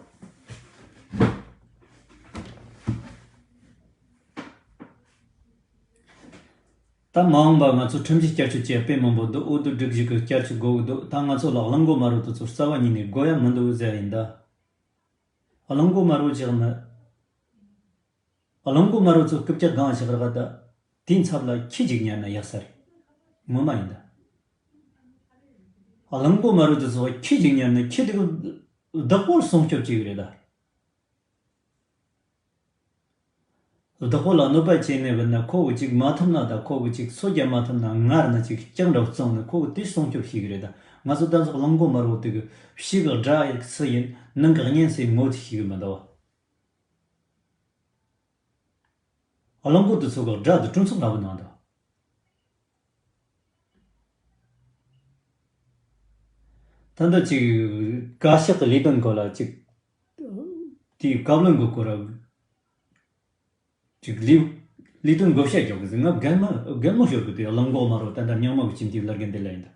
ད་མ་འོངས་པ་ང་ཚོ་ཁྲིམས་ཞིབ་བསྐྱར་བཅོས་བྱེད་དཔེ་མང་པོ་འདུག་འོས་བསྡུ་སྒྲིག་གཞི་གི་བསྐྱར་བཅོས་དགོས་ཀྱི་འདུག་ད་ང་ཚོ་ལ་གླང་མགོ་དམར་པོ་དེ་ཚོ་རྩ་བ་ཉིད་ནས་དགོས་ཡ་མི་འདུག་ཟེར་ཡ་ཡིན་ད། གླང་མགོ་དམར་པོ་ཅིག་ནི། གླང་མགོ་དམར་པོ་ཚོ་རྐུབ་བཀྱག་སྒང་ཞིག་རག་ད། དེའི་ཚབ་ལ་ཁྱི་ཅིག་ཉར་ན་ཡག་ས་རེད། ངོ་མ་ཡིན་ད། གླང་མགོ་དམར་པོ་དེ་ཚོ་ཁྱི་ཅིག་ཉར་ན་ཁྱི་དེ་གི་བདག་པོར་སྲུང་སྐྱོབ་བྱེད་གི་རེད་ད། བདག་པོ་ལ་གནོད་པ་བྱས་ནས་བུད་ན་ཁོ་གི་ཅིག་མ་ཐུབ་ན། ད་ཁོ་གི་ཅིག་སོ་རྒྱབ་མ་ཐུབ་ན། ངར་ན་ཅིག་ལྕགས་འདྲ་བོ་བཙོངས་ནས་ཁོ་གི་དེ་སྲུང་སྐྱོབ་བྱེད་གི་རེད་ད། ང་ཚོ་ད་ཚོ་གླང་མགོ་དམར་པོ་དེ་གི་ཕྱི་གི་དགྲ་སུ་ཡིན། ནང་གི་གཉེན་སུ་ཡིན་ངོ་ཅིག་ཤེས་གི་མི་འདུག་གླང་མགོ་དེ་ཚོ་གི་དགྲ་དེ་གྲོས་ཚོགས་འདྲ་བོ་ནང་དུ། ད་ལྟ་ཅིག་བཀའ་ཤག་གི་ལས་དོན་སྐོར་ལ་ཅིག་དེའི་བཀའ་བློན་གྱི་སྐོར་ལ་ཅིག་ལས་ལས་དོན་བགོ་བཤའ་རྒྱག་གི་ཟེར། ང་རྒན་མོ་རྒན་མོ་ཤོར་གི་དེ། གླང་མགོ་དམར་པོ་ད་ལྟ་རྙིང་མ་གི་སྤྱི་འཐུས་བླ་རྒན་དེ་ལ་ཡིན་ད།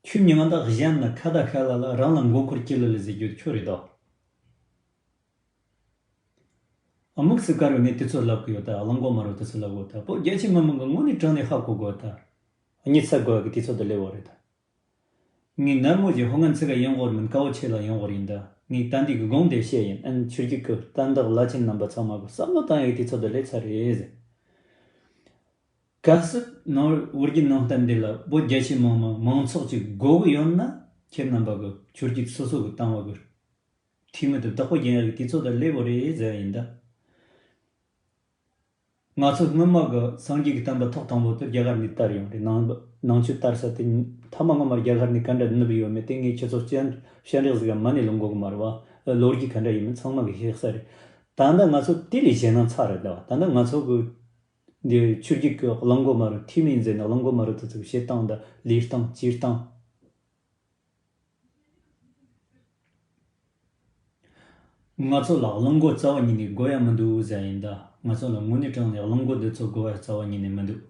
ཁྱོད་མྱི་ང་ད་གཞན་ལ་ཁ་ད་ཁ་ལ་ལ་རང་ལ་མགོ་འཁོར་སྐྱེ་ལ་ལ་ཟེར་རྒྱུ་ཁྱོད་རེད་དོ། དམིགས་སུ་བཀར་བའི་ངས་དུས་ཚོད་ལབ་གི་ཡོད་ད། གླང་མགོ་དམར་པོ་དུས་ཚོད་ལབ་གོ་ད། བོད་རྒྱ་ཆེ་མི་མང་གི་དངོས་གནས་དྲང་ནས་ཧ་གོ་དགོས་ད། གཉིད་སད་དགོས་གི་དུས་ཚོད་དུ་སླེབས་པ་རེད་ད། ངས་ནར་མོ་ཞིག་ཧོ་ངན་ཚིག་ག་ཡོང་གོ་མིན། དཀའ་བོ་ཆེ་ལ་ཡོང་གོ་ཡིན་ད། ངས་ད་འདི་གི་དགོངས་དེ་བཤད་ཡིན། ཨན་ཆོས་བརྒྱུད་ཀྱི་བསྟན་བདག་བླ་ཆེན་རྣམ་པ་ཚང་མ་གི་བསམ་བློ་བཏང་ཡག་དུས་ཚོད་དུ་སླེབས་ཚར་རེད་ཟེར། གལ་སྲིད་ནང་བོད་བརྒྱུད་ནང་བསྟན་འདི་ལ་བོད་རྒྱ་ཆེ་མང་མང་མང་ཚོགས་ཀྱི་དགོས་གི་ཡོད་ན། ཁྱེད་རྣམ་པ་གི་ཆོས་བརྒྱུད་སོ་སོ་གི་བཏང་བ་གི་འཐུས་མི་དེ་བདག་པོ་རྒྱག་ཡག་གི་དུས་ཚོད་དུ་སླེབས་པ་རེད་ཟེར་ཡ་ཡིན་ད། ང་ཚོ་སྔོན་མ་གི་སངས་རྒྱས་ཀྱི་བསྟན་པ་ཐོག་དང་པོ་དེ་རྒྱ་གར་ནས་དར་ཡོང་རེད། ནང་ནང་ཆོས་དར་ས་དེ་ཐ་མ་སྔོན་མ་རྒྱ་གར་ནས་ག་འདྲ་ནུབ་ཡོད་མེད་དེ་ངས་ཁྱེད་ཚོ་སྤྱན་སྤྱན་རས་གཟིགས་ཀྱི་མ་ཎི་ལུང་གོ་གི་མ་རེད་བ། ལོ་རྒྱུས་ག་འདྲ་ཡིན་མིན་ཚང་མ་གི་ཤེས་ས་རེད། ད་ལྟ་ང་ཚོ་དེ་ལས་གཞན་ན་ཚར་རེད་ད། ད་ལྟ་ང་ཚོ་གི་འདི་ཆོས་བརྒྱུད་ཀྱི་གླང་མགོ་དམར་པོ་འཐུས་མི་ཡིན་ཟེར་ན། གླང་མགོ་དམར་པོ་དེ་ཚོ་གི་བྱེད་སྟངས་དང་ལུས་སྟངས་བྱེད་སྟངས། ང་ཚོ་ལ་གླང་མགོ་རྩ་བ་ཉིད་ནས་དགོས་ཡ་མི་འདུག་ཟེར་ཡ་ཡིན་ད། ང་ཚོ་ལ་དངོས་གནས་དྲང་ནས་གླང་མགོ་འདི་ཚོ་དགོས་ཡ་རྩ་བ་ཉིད་ནས་མི་འདུག་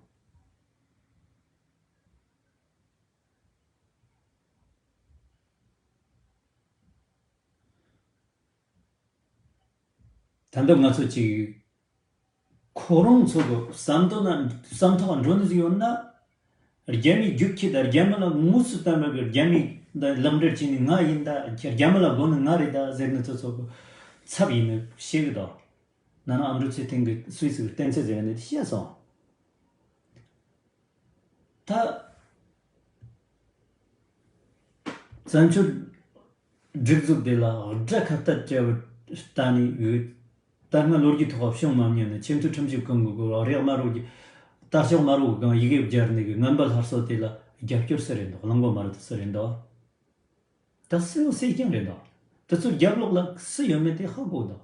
ད་ལྟ་ང་ཚོ་ཅིག་ཁོ་རང་ཚོ་གི་བསམ་དོན་ན་བསམ་ཐོག་འགྲོ་ནི་ཟིག་ཡོད་ན། རྒྱ་མིའི་རྒྱུག་ཁྱི་དང་རྒྱ་མི་ལ་དངོས་སུ་བསྟན་པ་གི་རྒྱ་མི་དང་ལག་འབྲེལ་བྱས་ནས་ང་ཡིན་ད། རྒྱ་མི་ལ་དགོས་ནི་ང་རེད་ད་ཟེར་ནི་ཚོ་ཚོ་གི་ཚབ་ཡིན་ནི་ཤེས་གི་དོ། ན་ན་ཨ་འབྲུག་ཚེ་བརྟན་གི་སུད་སི་གི་བསྟན་ཚེ་ཟེར་ནི་དེ་བཤད་སོང་། ད། བཙན་བྱོལ་སྒྲིག་འཛུགས་དེ་ལ་དགྲ་ཁ་གཏད་བཅའ་བའི་ལྟ་ནས་ཡོད། ད་སྔ་ལོ་རྒྱུས་ཐོག་བྱུང་མ་མྱོང་ནས་ཆེས་མཐོའི་ཁྲིམས་ཞིབ་ཁང་གི་སྐོར་རེག་དམར་པོ་གི་ལྟ་ཕྱོགས་དམར་པོ་གི་སྒང་ཡི་གེ་སྦྱར་ནས་གི་ངན་པ་སླར་གསོ་དེ་ལ་རྒྱབ་སྐྱོར་སུ་རེད་འདུག་གླང་མགོ་དམར་པོ་དེ་སུ་རེད་འདུག་ད་སུའི་སྲིད་སྐྱོང་རེད་འདུག་དེ་ཚོའི་རྒྱབ་ལོགས་ལ་སུ་ཡོད་མེད་དེ་ཧ་གོ་འདུག་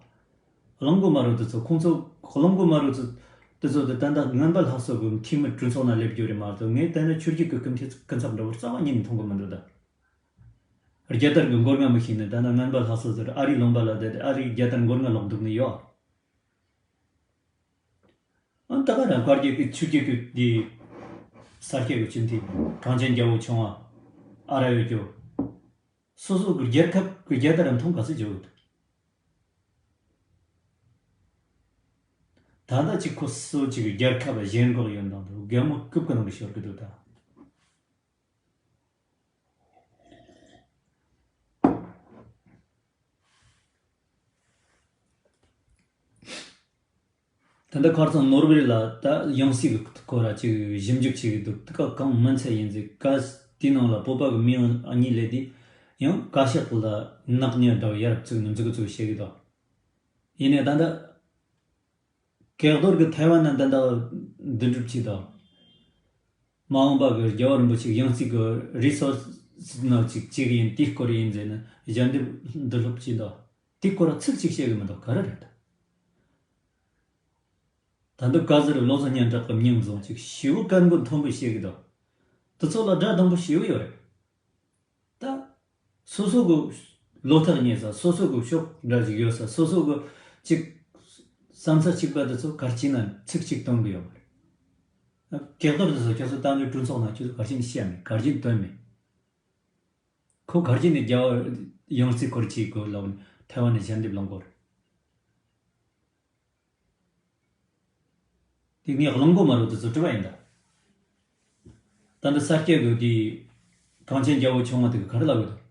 གླང་མགོ་དམར་པོ་དེ་ཚོ་ཁོང་ཚོ་གླང་མགོ་དམར་པོ་ཚོ་དེ་ཚོ་དེ་ད་ལྟ་ངན་པ་སླར་གསོ་གི་འཐུས་མི་གྲོས་ཚོགས་ནང་སླེབས་རྒྱུ་རེད་མ་གཏོགས། ངས་བལྟས་ན་ཆོས་བརྒྱུད་ཀྱི་སྐུ་མཁྱེན་སྐུ་ཚབ་འདྲ་བོ་རྩ་བ་ཉིད་ནས་མཐོང་གི་མི་འདུག་ད་རྒྱལ་དར་གྱི་མགོ་རྔ་མི་ཤེས་ནས་ད་ནི་ངན་པ་ལྷ་སོ་ཟེར། ཨ་རིའི་ལུང་པ་ལ་བསྡད་དེ་ཨ་རིའི་རྒྱལ་དར་མགོ་རྔ་ལོག་འདུག་ནི་ཡོད། ཨ་ད་ག་རང་བཀའ་བརྒྱུད་ཀྱི་ཆོས་བརྒྱུད་ཀྱི་འདི་ས་སྐྱ་གི་སྤྱི་འཐུས་གངས་ཅན་རྒྱལ་པོ་ཆུང་བ་ཨ་ར་ཡོད་རྒྱུ། སོ་སོ་གི་རྒྱལ་ཁབ་ཀྱི་རྒྱལ་དར་མཐོང་ག་ཚོད་བྱེད་འོས་འདུག་ད་ལྟ་ཅིག་ཁོ་སོ་ཅིག་རྒྱལ་ཁབ་ལ་ཞེན་ཁོག་ཡོད་མདོག་འདུག་རྒན་མོ་རྐུབ་ཀྱི་ནང་གི་ཤོར་གི་འདུག་ད། ད་ལྟ་ཁར་སང་ནོར་ཝེ་ལ་ད་ཡང་སྲིད་ཀྱི་སྐོར་ལ་ཅིག་ཞིབ་འཇུག་བྱེད་ཀྱི་འདུག་དེ་ག་གང་མིན་ཚད་ཡིན་ཟིག་ག་དེའི་ནང་ལ་བོད་པ་གི་མི་ཡང་གཉིས་སླེབས་དུས་ཡང་བཀའ་ཤག་ལ་ནག་ཉེས་འདྲ་བ་ཡར་བཙུགས་ནས་འཛུགས་འཛུགས་བྱེད་ཀྱི་འདུག་ཡིན་ནའི་ད་ལྟ་གེགས་རྡོར་གྱི་ཐའེ་ཝན་ན་ད་ལྟ་འདུ་འགྲིག་བྱས་དང་། མ་འོངས་པ་གི་རྒྱལ་བ་རིན་པོ་ཆེ་ཡང་སྲིད་ཀྱི་རི་སོ་སི་ནང་ཅིག་བྱེད་ཀྱི་ཡིན། དེའི་སྐོར་ཡིན་ཟེར་ནས་ཞལ་འདེབས་འདི་སློབ་ཀྱིན་འདུག་དེའི་སྐོར་ལ་ཚིག་གཅིག་བཤད་གི་མི་འདུག་ག་རེ་རེད། ད་འདི་བཀའ་ཟུར་བློ་བཟང་སྙན་གྲགས་ཀྱི་མིང་བཟུང་ཅིག་ཞེ་པོ་སྐད་མགོ་མཐོན་པོ་བཤད་གི་འདུག་དེ་ཚོ་ལ་དགྲ་དང་པོ་ཞེ་པོ་ཡོད་རེད། ད། སོ་སོ་གི་བློ་ཐག་ཉེ་ས། སོ་སོ་གི་ཕྱོགས་འདྲ་ཞིག་ཡོད་ས། སོ་སོ་གི་ཅིག་བསམ་ཚུལ་གཅིག་པ་དེ་ཚོ་ག་རེ་བྱས་ན་ཚིག་གཅིག་གཏོང་གི་ཡོད་མ་རེད། གེགས་རྡོར་དེ་ཚོ་ཁྱོད་ཚོ་གཏམ་རྒྱུད་གྲོས་ཚོགས་ནང་ཁྱོད་ཚོ་ག་རེ་བྱས་ནས་བཤད་མེད། ག་རེ་བྱས་ནས་འདོན་མེད། ཁོ་ག་རེ་བྱས་ནས་རྒྱལ་བ་ཡང་སྲིད་སྐོར་བྱེད་དགོས་ལབ་ནས་ཐའེ་ཝན་ནས་ཞལ་འདེབས་བླངས་དགོས་རེད། དེ་ངས་གླེང་གོ་མ་རེད། དེ་ཚོ་དྲི་བ་ཡིན་ད། ད་འདི་ས་སྐྱ་གི་དེ་གངས་ཅན་རྒྱལ་པོ་ཆུང་བ་དེ་གི་ག་རེ་ལབ་ཡོད་དམ།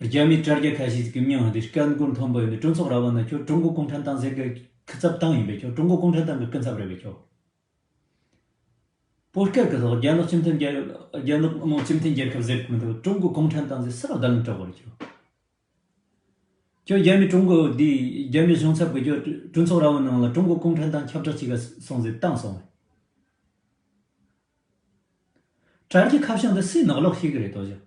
རྒྱ་མིའི་དྲ་རྒྱ་ཁ་ཤས་ཀྱི་མྱིང་དེ་སྐད་མགོ་མཐོན་པོ་ཡོད་ནི་གྲོས་ཚོགས་ར་བ་ན་ཁྱོད་ཀྲུང་གོ་གུང་ཁྲན་ཏང་ཟེར་གི་ཁི་ཚབ་ཏང་ཡིན་པས། ཁྱོད་ཀྲུང་གོ་གུང་ཁྲན་ཏང་གི་སྐུ་ཚབ་རེད་པས། ཁྱོད་བོད་སྐད་གི་ཐོག་རྒྱ་ནག་སྤྱི་མཐུན་རྒྱལ་རྒྱ་ནག་དམངས་སྤྱི་མཐུན་རྒྱལ་ཁབ་ཟེར་གི་མི་འདུག་ཀྲུང་གོ་གུང་ཁྲན་ཏང་ཟེར་སུ་ལ་བརྡ་ལན་སྤྲད་དགོས་རེད་ཁྱོད། ཁྱོད་རྒྱ་མི་ཀྲུང་གོ་འདི་རྒྱ་མི་གཞུང་ཚབ་ཀྱིས་ཁྱོད་གྲོས་ཚོགས་ར་བའི་ནང་ལ་ཀྲུང་གོ་གུང་ཁྲན་ཏང་ཁྱབ་བསྒྲགས་བྱེད་ག་སོང་ཟེར་བཏང་སོང་བས། དྲ་རྒྱའི་ཁ་བྱང་འདི་སུས་ནག་ལོག་བྱེད་གི་རེད་དོ་ཅག་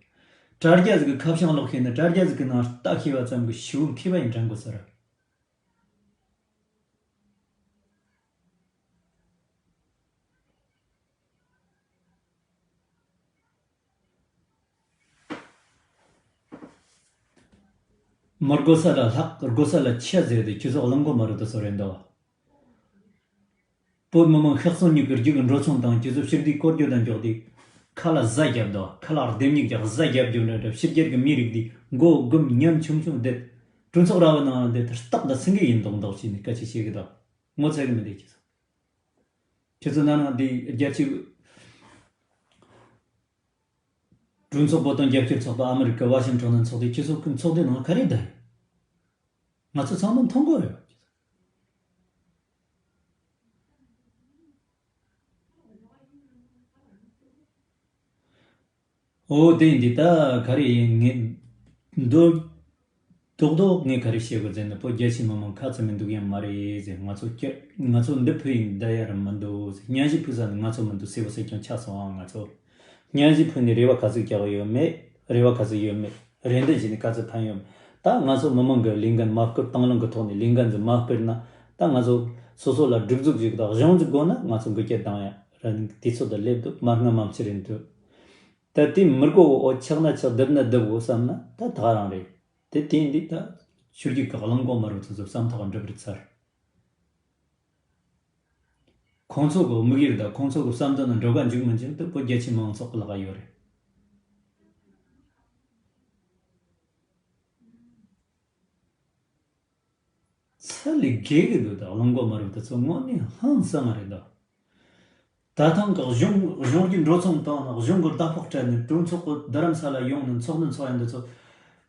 དྲ་རྒྱ་ཟིག་གི་ཁ་བྱང་ལོག་བྱས་ནས་དྲ་རྒྱ་ཟིག་གི་ནང་ལྟ་ཤེས་པ་ཙམ་གྱིས་ཞེ་པོ་མཁས་པ་ཡིན་དྲན་དགོས་ས་རེད། མི་དགོས་ས་ལ་ལྷག་དགོས་ས་ལ་ཆེ་ཟེར་ཏེ་ཁྱེད་ཚོ་གླེང་གོ་མ་རེད་དོ་ཚོ་རེད་འདུག་བོད་མི་མང་ཤག་སོང་གཉིས་ཀྱི་རྒྱུག་གི་འགྲོ་སོང་དང་ཁྱེད་ཚོ་ཕྱིར་དུས་སྐོར་རྒྱུ་དང་འཇོག་དུས་ཁ་ལ་ཟ་རྒྱབ་འདུག་ཁ་ལ་ལྡེམ་མིག་རྒྱག་ཟ་རྒྱབ་རྒྱུ་འདྲ་འདྲ་ཕྱི་རྒྱལ་གྱི་མི་རིགས་འདི་མགོ་སྒུམ་ཉམ་ཆུང་ཆུང་བསྡད་གྲོས་ཚོགས་ར་བའི་ནང་ལ་བསྡད་དེ་སྟག་དང་སེང་གེ་ཡིན་མདོག་མདོག་བྱས་ནས་སྐད་ཆ་བཤད་གི་འདུག་ངོ་ཚ་གི་མི་འདུག་ཁྱེད་ཚོ། ཁྱེད་ཚོ་ན་ན་འདི་རྒྱལ་སྤྱི་གྲོས་ཚོགས་བོད་དོན་རྒྱབ་སྐྱོར་ཚོགས་པ་ཨ་མི་རི་ཀ་ཝ་ཤིང་ཊོན་ནང་ཚོགས་དུས་ཁྱེད་ཚོ་གི་ཚོགས་སྡེ་ནང་ག་རེ་བསྡད་ཡོད། ང་ཚོ་ཚང་མ་མཐོང་གི་ཡོད། འོ་དེ་འདི་ད་ག་རེ་ཡིན་ངས་འདོད། རྡོག་རྡོག་ངས་ག་རེ་བཤད་དགོས་ཟེར་ན་བོད་རྒྱ་ཆེ་མི་མང་ཁ་ཚ་མི་འདུག་ཡང་མ་རེད་ཟེར། ང་ཚོ་སྐྱ་ང་ཚོ་འདི་ཕུད་ཡིན་ད་ཡ་ར་མི་འདུག་ཟེར། སྙན་ཞུ་ཕུལ་ས་ནི་ང་ཚོ་མི་འདུག་སེ་བོ་སེ་ཀྱང་ཆགས་སོང་ཨ། ང་ཚོ་སྙན་ཞུ་ཕུལ་ནས་རེ་བ་ག་ཚོད་རྒྱག་ཡོད་མེད། རེ་བ་ག་ཚོད་ཡོད་མེད། རེ་འདུན་བྱས་ནས་ག་ཚོད་ཕན་ཡོད་མེད། ད་ང་ཚོ་མི་མང་གི་ལས་འགན་མ་བསྐུར། དང་བླངས་གི་ཐོག་ནས་ལས་འགན་ཚོ་མ་བསྐུར་ན། ད་ང་ཚོ་སོ་སོ་ལ་སྒྲིག་འཛུགས་ཤིག་དང་གཞུང་འཛུགས་དགོས་ན་ང་ཚོ་འགུལ་སྐྱོད་བཏང་ཡ་ར་དུས་ཚོད་དང་སླེབས་འདུག་མ་སྔ་མ་ཕྱི་རེད་འདུག་ད་དེ་མི་དགོས་འོ་ཆགས་ན་ཆགས་སྡུག་ན་སྡུག་འོ་བསམ་ན་ད་ད་ག་རང་རེད། དེ་དེ་འདི་ད་ཆོས་བརྒྱུད་ཀྱི་གླེང་གོ་མ་རུ་ཚོ་ཚོ་བསམ་ཐག་འགྲིབ་རེད་ཚར། ཁོང་ཚོ་གི་དམིགས་ཡུལ་དང་ཁོང་ཚོ་གི་བསམ་དོན་ལ་འགྲོ་ག་འཇུག་མི་འཇུག་དེ་བོད་རྒྱ་ཆེ་མང་ཚོགས་ཀྱི་ལག་ག་ཡོད་རེད། ཚད་ལས་བརྒལ་གི་འདུག་ད་གླེང་གོ་མ་རུ་དེ་ཚོ་དངོས་གནས་ཧང་སང་བ་རེད་ད། ད་ཐེངས་ཀྱི་གཞུང་གཞུང་གི་འགྲོ་སོང་བཏང་ནས་གཞུང་གི་ཟླ་ཕོགས་སྤྲད་ནས་གྲོས་ཚོགས་ཀྱི་རྡ་རམ་ས་ལ་ཡོང་ནས་ཚོགས་འདུ་འཚོགས་ཡ་འདི་ཚོ་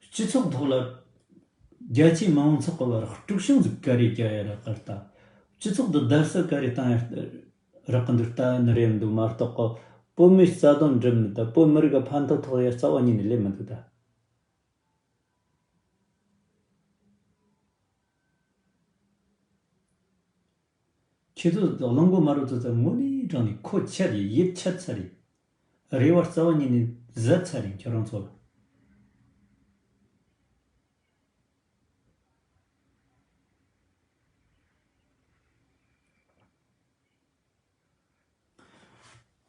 སྤྱི་ཚོགས་ཐོག་ལ་རྒྱ་ཆེའི་མང་ཚོགས་ཀྱི་བར་དཀྲུག་ཤིང་ཟིག་ག་རེ་རྒྱག་ཡ་རག་གི་ལྟ། སྤྱི་ཚོགས་འདི་བརྡབ་གསིག་ག་རེ་བཏང་ཡ་རག་གི་འདུག་ལྟ་ནི་རེད་འདུག་མ་གཏོགས་གི་བོད་མིའི་རྩ་དོན་འགྲུབ་མི་དང་བོད་མི་རིགས་ཀྱི་ཕན་ཐོགས་ཐོག་ཡ་རྩ་བ་ཉིད་ནས་སླེབས་མི་འདུག་ད། ཁྱེད་ཚོ་གླེང་གོ་མ་རུ་ཚོ་ཚོ་དངོས་གནས་དྲང་ནས་ཁོ་ཆད་རེད། ཡིད་ཆད་ཚར་རེད། རེ་བ་རྩ་བ་ཉིད་ནས་ཟད་ཚར་རེད་ཁྱོད་རང་ཚོ་ལ།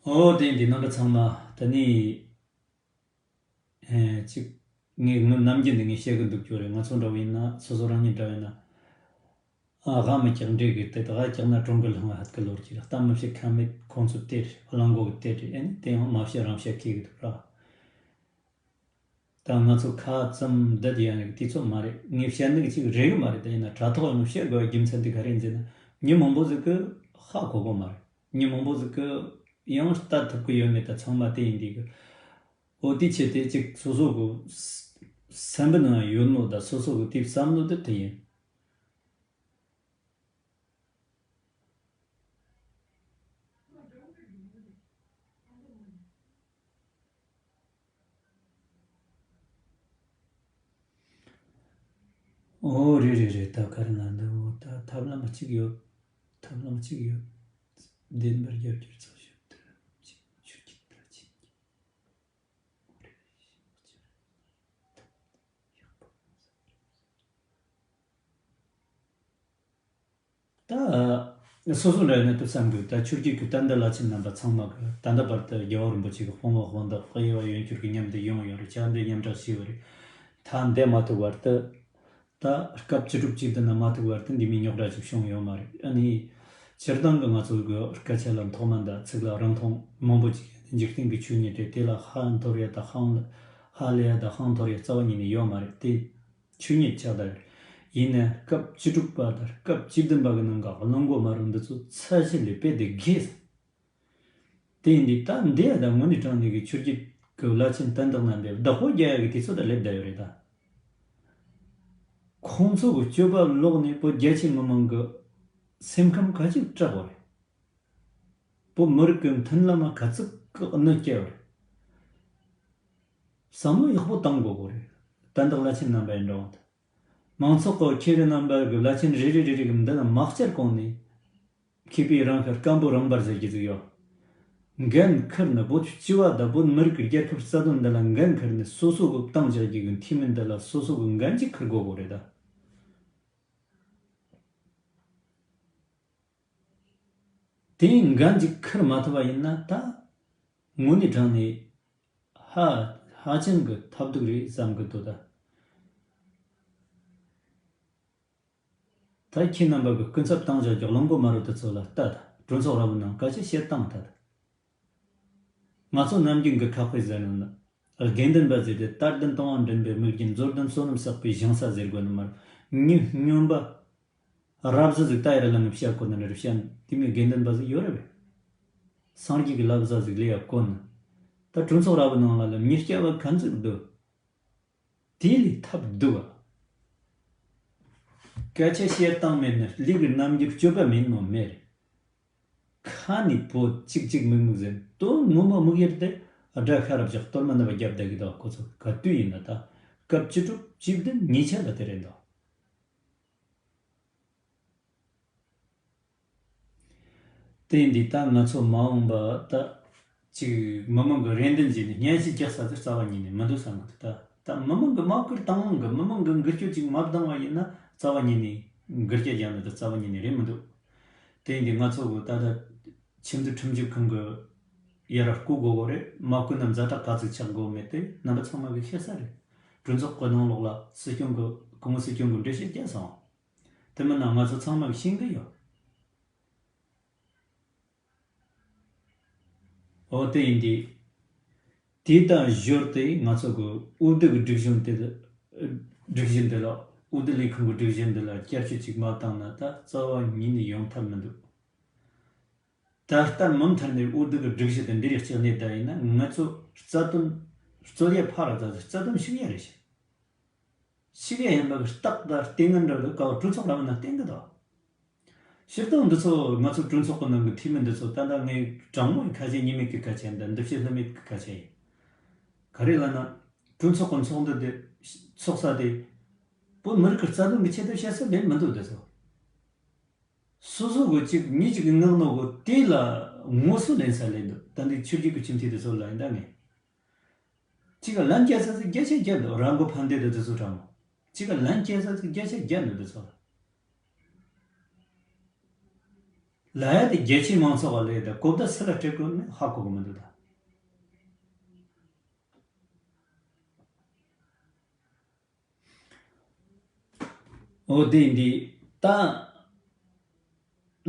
ཨོ་དེ་འདི་ནང་གི་ཚང་མ་ད་ནི། ཨེ། གཅིག་ངས་ངའི་ནམ་རྒྱུན་འདི་ངས་བཤད་གི་འདུག་རྒྱུ་རེད། ང་ཚོ་འདྲ་བོ་ཡིན་ན་སོ་སོ་རང་ཉིད་འདྲ་བོ་ཡིན་ན། ཨ་དགའ་མི་སྐྱག་འདྲེ་གི་དེ་དགའ་སྐྱག་ན་གྲོང་གི་ལྷང་ཧད་གི་ལོར་གྱི་རེད། གཏམ་མི་བཤད་ཁ་མེད། ཁོང་ཚོ་དེ་རེད། གླང་མགོ་གི་དེ་རེད། ཨེ་ནི་དེ་ཡང་མ་བཤད་རང་བཤད་ཁེ་གི་འདུག་ར། ད་ང་ཚོ་ཁ་ཙམ་བསྡད་ཡ་ནི་དུས་ཚོད་མ་རེད། ངས་བཤད་ནི་གཅིག་རེད་གི་མ་རེད། ད་ཡིན་ན་དྲ་ཐོག་ལ་ངས་བཤད་དགོས་པའི་རྒྱུ་མཚན་དེ་ག་རེ་ཡིན་ཟེར་ན། མི་མང་པོ་ཟིག་གི་ཧ་གོ་གོ་མ་རེད། མི་མང་པོ་ཟིག་གི་ཡང་ལྟ་ཐུབ་གི་ཡོད་མེད་ད་ཚང་མ་དེ་ཡིན་དུས་གི། འོ་དེ་ཆེད་དེ་གཅིག་སོ་སོ་གི་སེམས་པའི་ནང་ཡོད་ནོ་ད་སོ་སོ་གི་དེ་བསམ་ནོ་དེ་དེ་ཡིན། ཨོ་རེད་རེད་རེད། ད་ག་རེ་ལབ་འདུག་ད་ཐབས་ལམ་གཅིག་ཡོད། ཐབས་ལམ་གཅིག་ཡོད། བདེན་པར་རྒྱབ་སྐྱོར་ཚོགས་ཞུགས་དེར་ཆུ་སྐྱིད་དེར་ཆིན་གྱི། ཨོ་རེད་རེད་རེད། ད་སོ་སོ་འདྲ་ཡིན་ན་ཐུབ་བསམ་གི། ད་ཆོས་བརྒྱུད་ཀྱི་བསྟན་དང་བླ་ཆེན་རྣམ་པ་ཚང་མ་གི་ད་ལྟ་བར་དུ་རྒྱལ་བ་རིན་པོ་ཆེ་གི་དཔུང་པ་དཔུང་འདེགས་དབྱེ་བ་ཡོད་འགྱུར་གི་མཉམ་དུ་ཡོང་ཡོད་རེད། ཆ་འདྲེ་མཉམ་བསྒྲགས་བྱས་ཡོད་རེད། ད་འདས་མ་ཐུབ་བར་དུ་ད་སྐབས་བཅུ་དྲུག་བཅུ་བདུན་ན་མ་ཐུབ་བར་དུ་འདི་མི་རྙོག་དྲ་ཞིག་བྱུང་ཡོད་མ་རེད། ཨ་ནི་སྤྱིར་བཏང་གི་ང་ཚོ་གི་སྐད་ཆ་ལ་ཐོག་མ་འདི་ཚིག་ལ་རིང་ཐུང་མང་པོ་ཅིག་འཇིག་རྟེན་གི་ཆོས་ཉིད་རེད། དེ་ལ་ཧ་འཐོར་ཡ་དང་ཧང་ཧ་ལས་ཡ་དང་ཧང་འཐོར་ཡ་རྩ་བ་ཉིད་ནས་ཡོད་མ་རེད། དེ་ཆོས་ཉིད་ཆགས་བསྡད་རེད། ཡིན་ནའང་སྐབས་བཅུ་དྲུག་པ་དང་སྐབས་བཅུ་བདུན་པ་གི་ནང་གི་གླང་མགོ་དམར་པོ་འདི་ཚོ་ཚད་གཞི་ལས་དཔེ་དེ་རྒས་སོང་། དེ་ཡིན་དུས་ད་འདི་ཡ་ད་དངོས་གནས་དྲང་གནས་ཀྱི་ཆོས་བརྒྱུད་ཀྱི་བླ་ཆེན་བསྟན་བདག་རྣམ་པས་བདག་པོ་རྒྱག་ཡ་གི་དུས་ཚོད་ད་སླེབས་བསྡད་ཡོད་རེད་ད། ཁོང་ཚོ་གི་སྤྱོད་པ་ལོག་ནས་བོད་རྒྱ་ཆེ་མི་མང་གི་སེམས་ཁམས་ག་ཅིག་སྐྲག་གོ་རེད། བོད་མི་རིགས་ཀྱི་མཐུན་ལམ་ག་ཚོད་གི་གནོད་སྐྱེལ་བ་རེད། བསམ་བློ་ཡག་པོ་བཏང་དགོས་གོ་རེད། བསྟན་བདག་བླ་ཆེན་རྣམ་པ་ཡིན་འདྲ་བ་དང་། མང་ཚོགས་ཀྱི་ཁྱེད་རང་རྣམ་པ་གི་བླ་ཆེན་རེ་རེ་རེ་རེ་གི་མདུན་ལ་དམག་རྐྱལ་བསྐོངས་ནས། མཁས་པའི་རང་ཤར་སྐམ་པོ་རང་འབར་ཟེར་གྱི་ཟིག་ཡོད། འགན་འཁུར་ནས་བོད་སྤྱི་བ་དང་བོད་མི་རིགས་ཀྱི་རྒྱལ་ཁབ་རྩ་དོན་འདི་ལ་འགན་འཁུར་ནས་སོ་སོ་གི་བཏང་བཞག་རྒྱུ་གི་འཐུས་མི་འདི་ལ་སོ་སོ་གི་འགན་ཅིག་འཁུར་དགོས་གོ་རེད་ད། དེ་འགན་ཅིག་འཁུར་མ་ཐུབ་པ་ཡིན་ན་ད་དངོས་གནས་དྲང་ནས་ཧ་ཧ་ཅང་གི་ཐབས་སྡུག་རེད་བསམ་གི་འདུག་ད། ད་ཁྱེད་རྣམ་པ་གི་སྐུ་ཚབ་བཏང་བཞག་རྒྱག་གླང་མགོ་དམར་པོ་དེ་ཚོ་ལ་ལྟ་དང་གྲོས་ཚོགས་ར་བའི་ནང་སྐད་ཆ་བཤད་སྟངས་ལྟ་དང་། ང་ཚོ་ནམ་རྒྱུན་གི་ཁ་དཔེ་ཟེར་ནོ་ན། དགེ་འདུན་པ་ཟེར་ཏེ་རྟ་བདུན་ལྟུང་བ་འདྲེན་པའི་མིག་རྒྱན། མཛོ་བདུན་བསོད་ནམས་བསགས་པའི་ཞིང་ས་ཟེར་དགོས་ནི་མ་རེད། མྱི་སྨྱོན་པ་རབ་བཟི་ཟིག་ལྟ་ཡ་ར་ལ་ངས་བཤད་གོ་ནི་རེད། བཤད་དེ་མོ་དགེ་འདུན་པ་ཟིག་ཡོད་རེད་པས། སངས་རྒྱས་ཀྱི་བསླབ་བྱ་ཟིག་ལས་ཡ་གོ་ནི། ད་གྲོས་ཚོགས་ར་བའི་ནང་ལ་ལ་མྱི་སྐྱ་བ་ག་ཚོད་འདུག་དེ་ལས་ཐབས་སྡུག་ག་སྐད་ཆ་བཤད་སྟངས་མེད་ན་ལུགས་ཀྱི་རྣམ་འགྱུར་སྤྱོད་པ་མེད་ནོ་མེད་རེད། ཁ་ནས་བོད་གཅིག་གཅིག་མིག་མིག་ཟེར། དོན་ངོ་མ་དམིགས་ཡུལ་དེ་དགྲ་ཤ་ར་བཞག་གཏོར་མ་རྣམ་པ་བརྒྱབ་བསྡད་གི་འདུག་ཁོ་ཚོ་ག་དུས་ཡིན་ན་ད་སྐབས་བཅུ་དྲུག་བཅུ་བདུན་ཉེ་ཆར་ལ་དེ་རེད་འདུག་དེ་འདི་ད་ང་ཚོ་མ་འོངས་པ་ད་ཅིག་མི་མང་གི་རེ་འདུན་བྱས་ནས་སྙན་ཞུ་རྒྱག་ས་དེ་རྩ་བ་ཉིད་ནས་མི་འདུག་བསམ་གི་འདུག་ད་ད་མི་མང་གི་དམག་བཀུར་དང་བླངས་གི་མི་མང་གི་འགུལ་སྐྱོད་ཅིག་མ་བཏང་བ་ཡིན་ན་རྩ་བ་ཉིད་ནས་འགུལ་སྐྱོད་རྒྱག་ནི་དེ་རྩ་བ་ཉིད་ནས་རེད་མི་འདུག་དེ་འདི་ང་ཚོ་གི་ད་ལྟ་ཁྱིམ་སྡེ་ཁྲིམས་ཞིབ་ཁང་གི་ཡར་བསྐུལ་དགོས་གོ་རེད། མ་བསྐུལ་ན་ཛ་དྲག་ག་ཚོད་ཆགས་དགོས་མེད་དེ་རྣམ་པ་ཚང་མ་གི་ཤེས་ས་རེད། གྲོས་ཚོགས་གི་ནང་ལོགས་ལ་སྲིད་སྐྱོང་གི་སྐུ་ངོ་སྲིད་སྐྱོང་གི་འགྲེལ་བཤད་རྒྱག་སོང་། དེ་མིན་ན་ང་ཚོ་ཚང་མ་གི་ཤེས་གི་ཡོད། འོ་དེ་ཡིན་དུས། དེ་དང་ཞོར་དེ་ང་ཚོ་གི་འོས་བསྡུ་གི་སྒྲིག་གཞུང་དེ་སྒྲིག་གཞི་འདི་ལ་འོས་བསྡུ་ལས་ཁུངས་ཀྱི་སྒྲིག་གཞི་འདི་ལ་བསྐྱར་བཅོས་ཅིག་མ་བཏང་ན་ད་རྩ་བ་ཉིད་ནས་ཡོང་ཐབས་མི་འདུག་ད་ལྟ་མུ་མཐུད་ནས་འོས་བསྡུ་གི་སྒྲིག་གཞི་དེ་འདི་རིགས་གཅིག་གནས་བསྡད་ཡིན་ན་ང་ཚོ་རྩ་དོན་རྩོད་ཡ་ཕར་ར་ད་རྩ་དོན་ཞུགས་ཡ་རེད་ཤག་ཞུགས་ཡ་ཡིན་པ་གི་རྟགས་དང་ལྟས་ངན་འདྲ་གི་ག་བ་གྲོས་ཚོགས་ར་བའི་ནང་བསྟན་གི་འདུག་སྤྱིར་བཏང་འདི་ཚོ་ང་ཚོ་གྲོས་ཚོགས་ཀྱི་ནང་གི་འཐུས་མི་འདི་ཚོ་ད་ལྟ་ངས་དྲང་མོ་ཡི་ཁ་ཆེ་ཉི་མེད་ཀྱི་ཁ་ཆེ་འདི་འདི་ཕྱི་ལྷི་མེད་ཀྱི་ཁ་ཆེ་ཡིན། ག་རེ་ལབ་ན། གྲོས་ཚོགས་ཀྱི་ཚོགས་འདུ་དེ་ཚོགས་ས་དེ་བོད་མི་རིགས་ཀྱི་རྩ་དོན་གྱི་ཆེད་དུ་བཤད་ས་ལེན་མི་འདུག་འདི་ཚོ། སོ་སོ་གི་གཅིག་མྱི་གཅིག་གི་ངག་ནོར་གོ་དེ་ལ་ངོ་སོ་ལེན་ས་ལེན་འདུག་ད་འདི་ཆོས་བརྒྱུད་ཀྱི་ཁྱིམ་མཚེས་དེ་ཚོ་ལ་ཡིན་ད་ངས། གཅིག་ག་ལན་སྐྱེལ་ས་ཚིག་བརྒྱ་ཆ་བརྒྱ་འདུག་རང་མགོ་ཕན་བདེ་དུ་དུ་སུ་དྲང་མོ། གཅིག་ག་ལན་སྐྱེལ་ས་ཚིག་བརྒྱ་ཆ་བརྒྱ་འདུག་དུ་སོ། ལ་ཡ་དེ་རྒྱལ་སྤྱིའི་མང་ཚོགས་ལ་ལས་དང་གོ་བརྡ་སུ་ལ་སྤྲད་དགོས་ནི་ཧ་གོ་གི་མི་འདུག་ད། འོ་དེ་འདི་ད།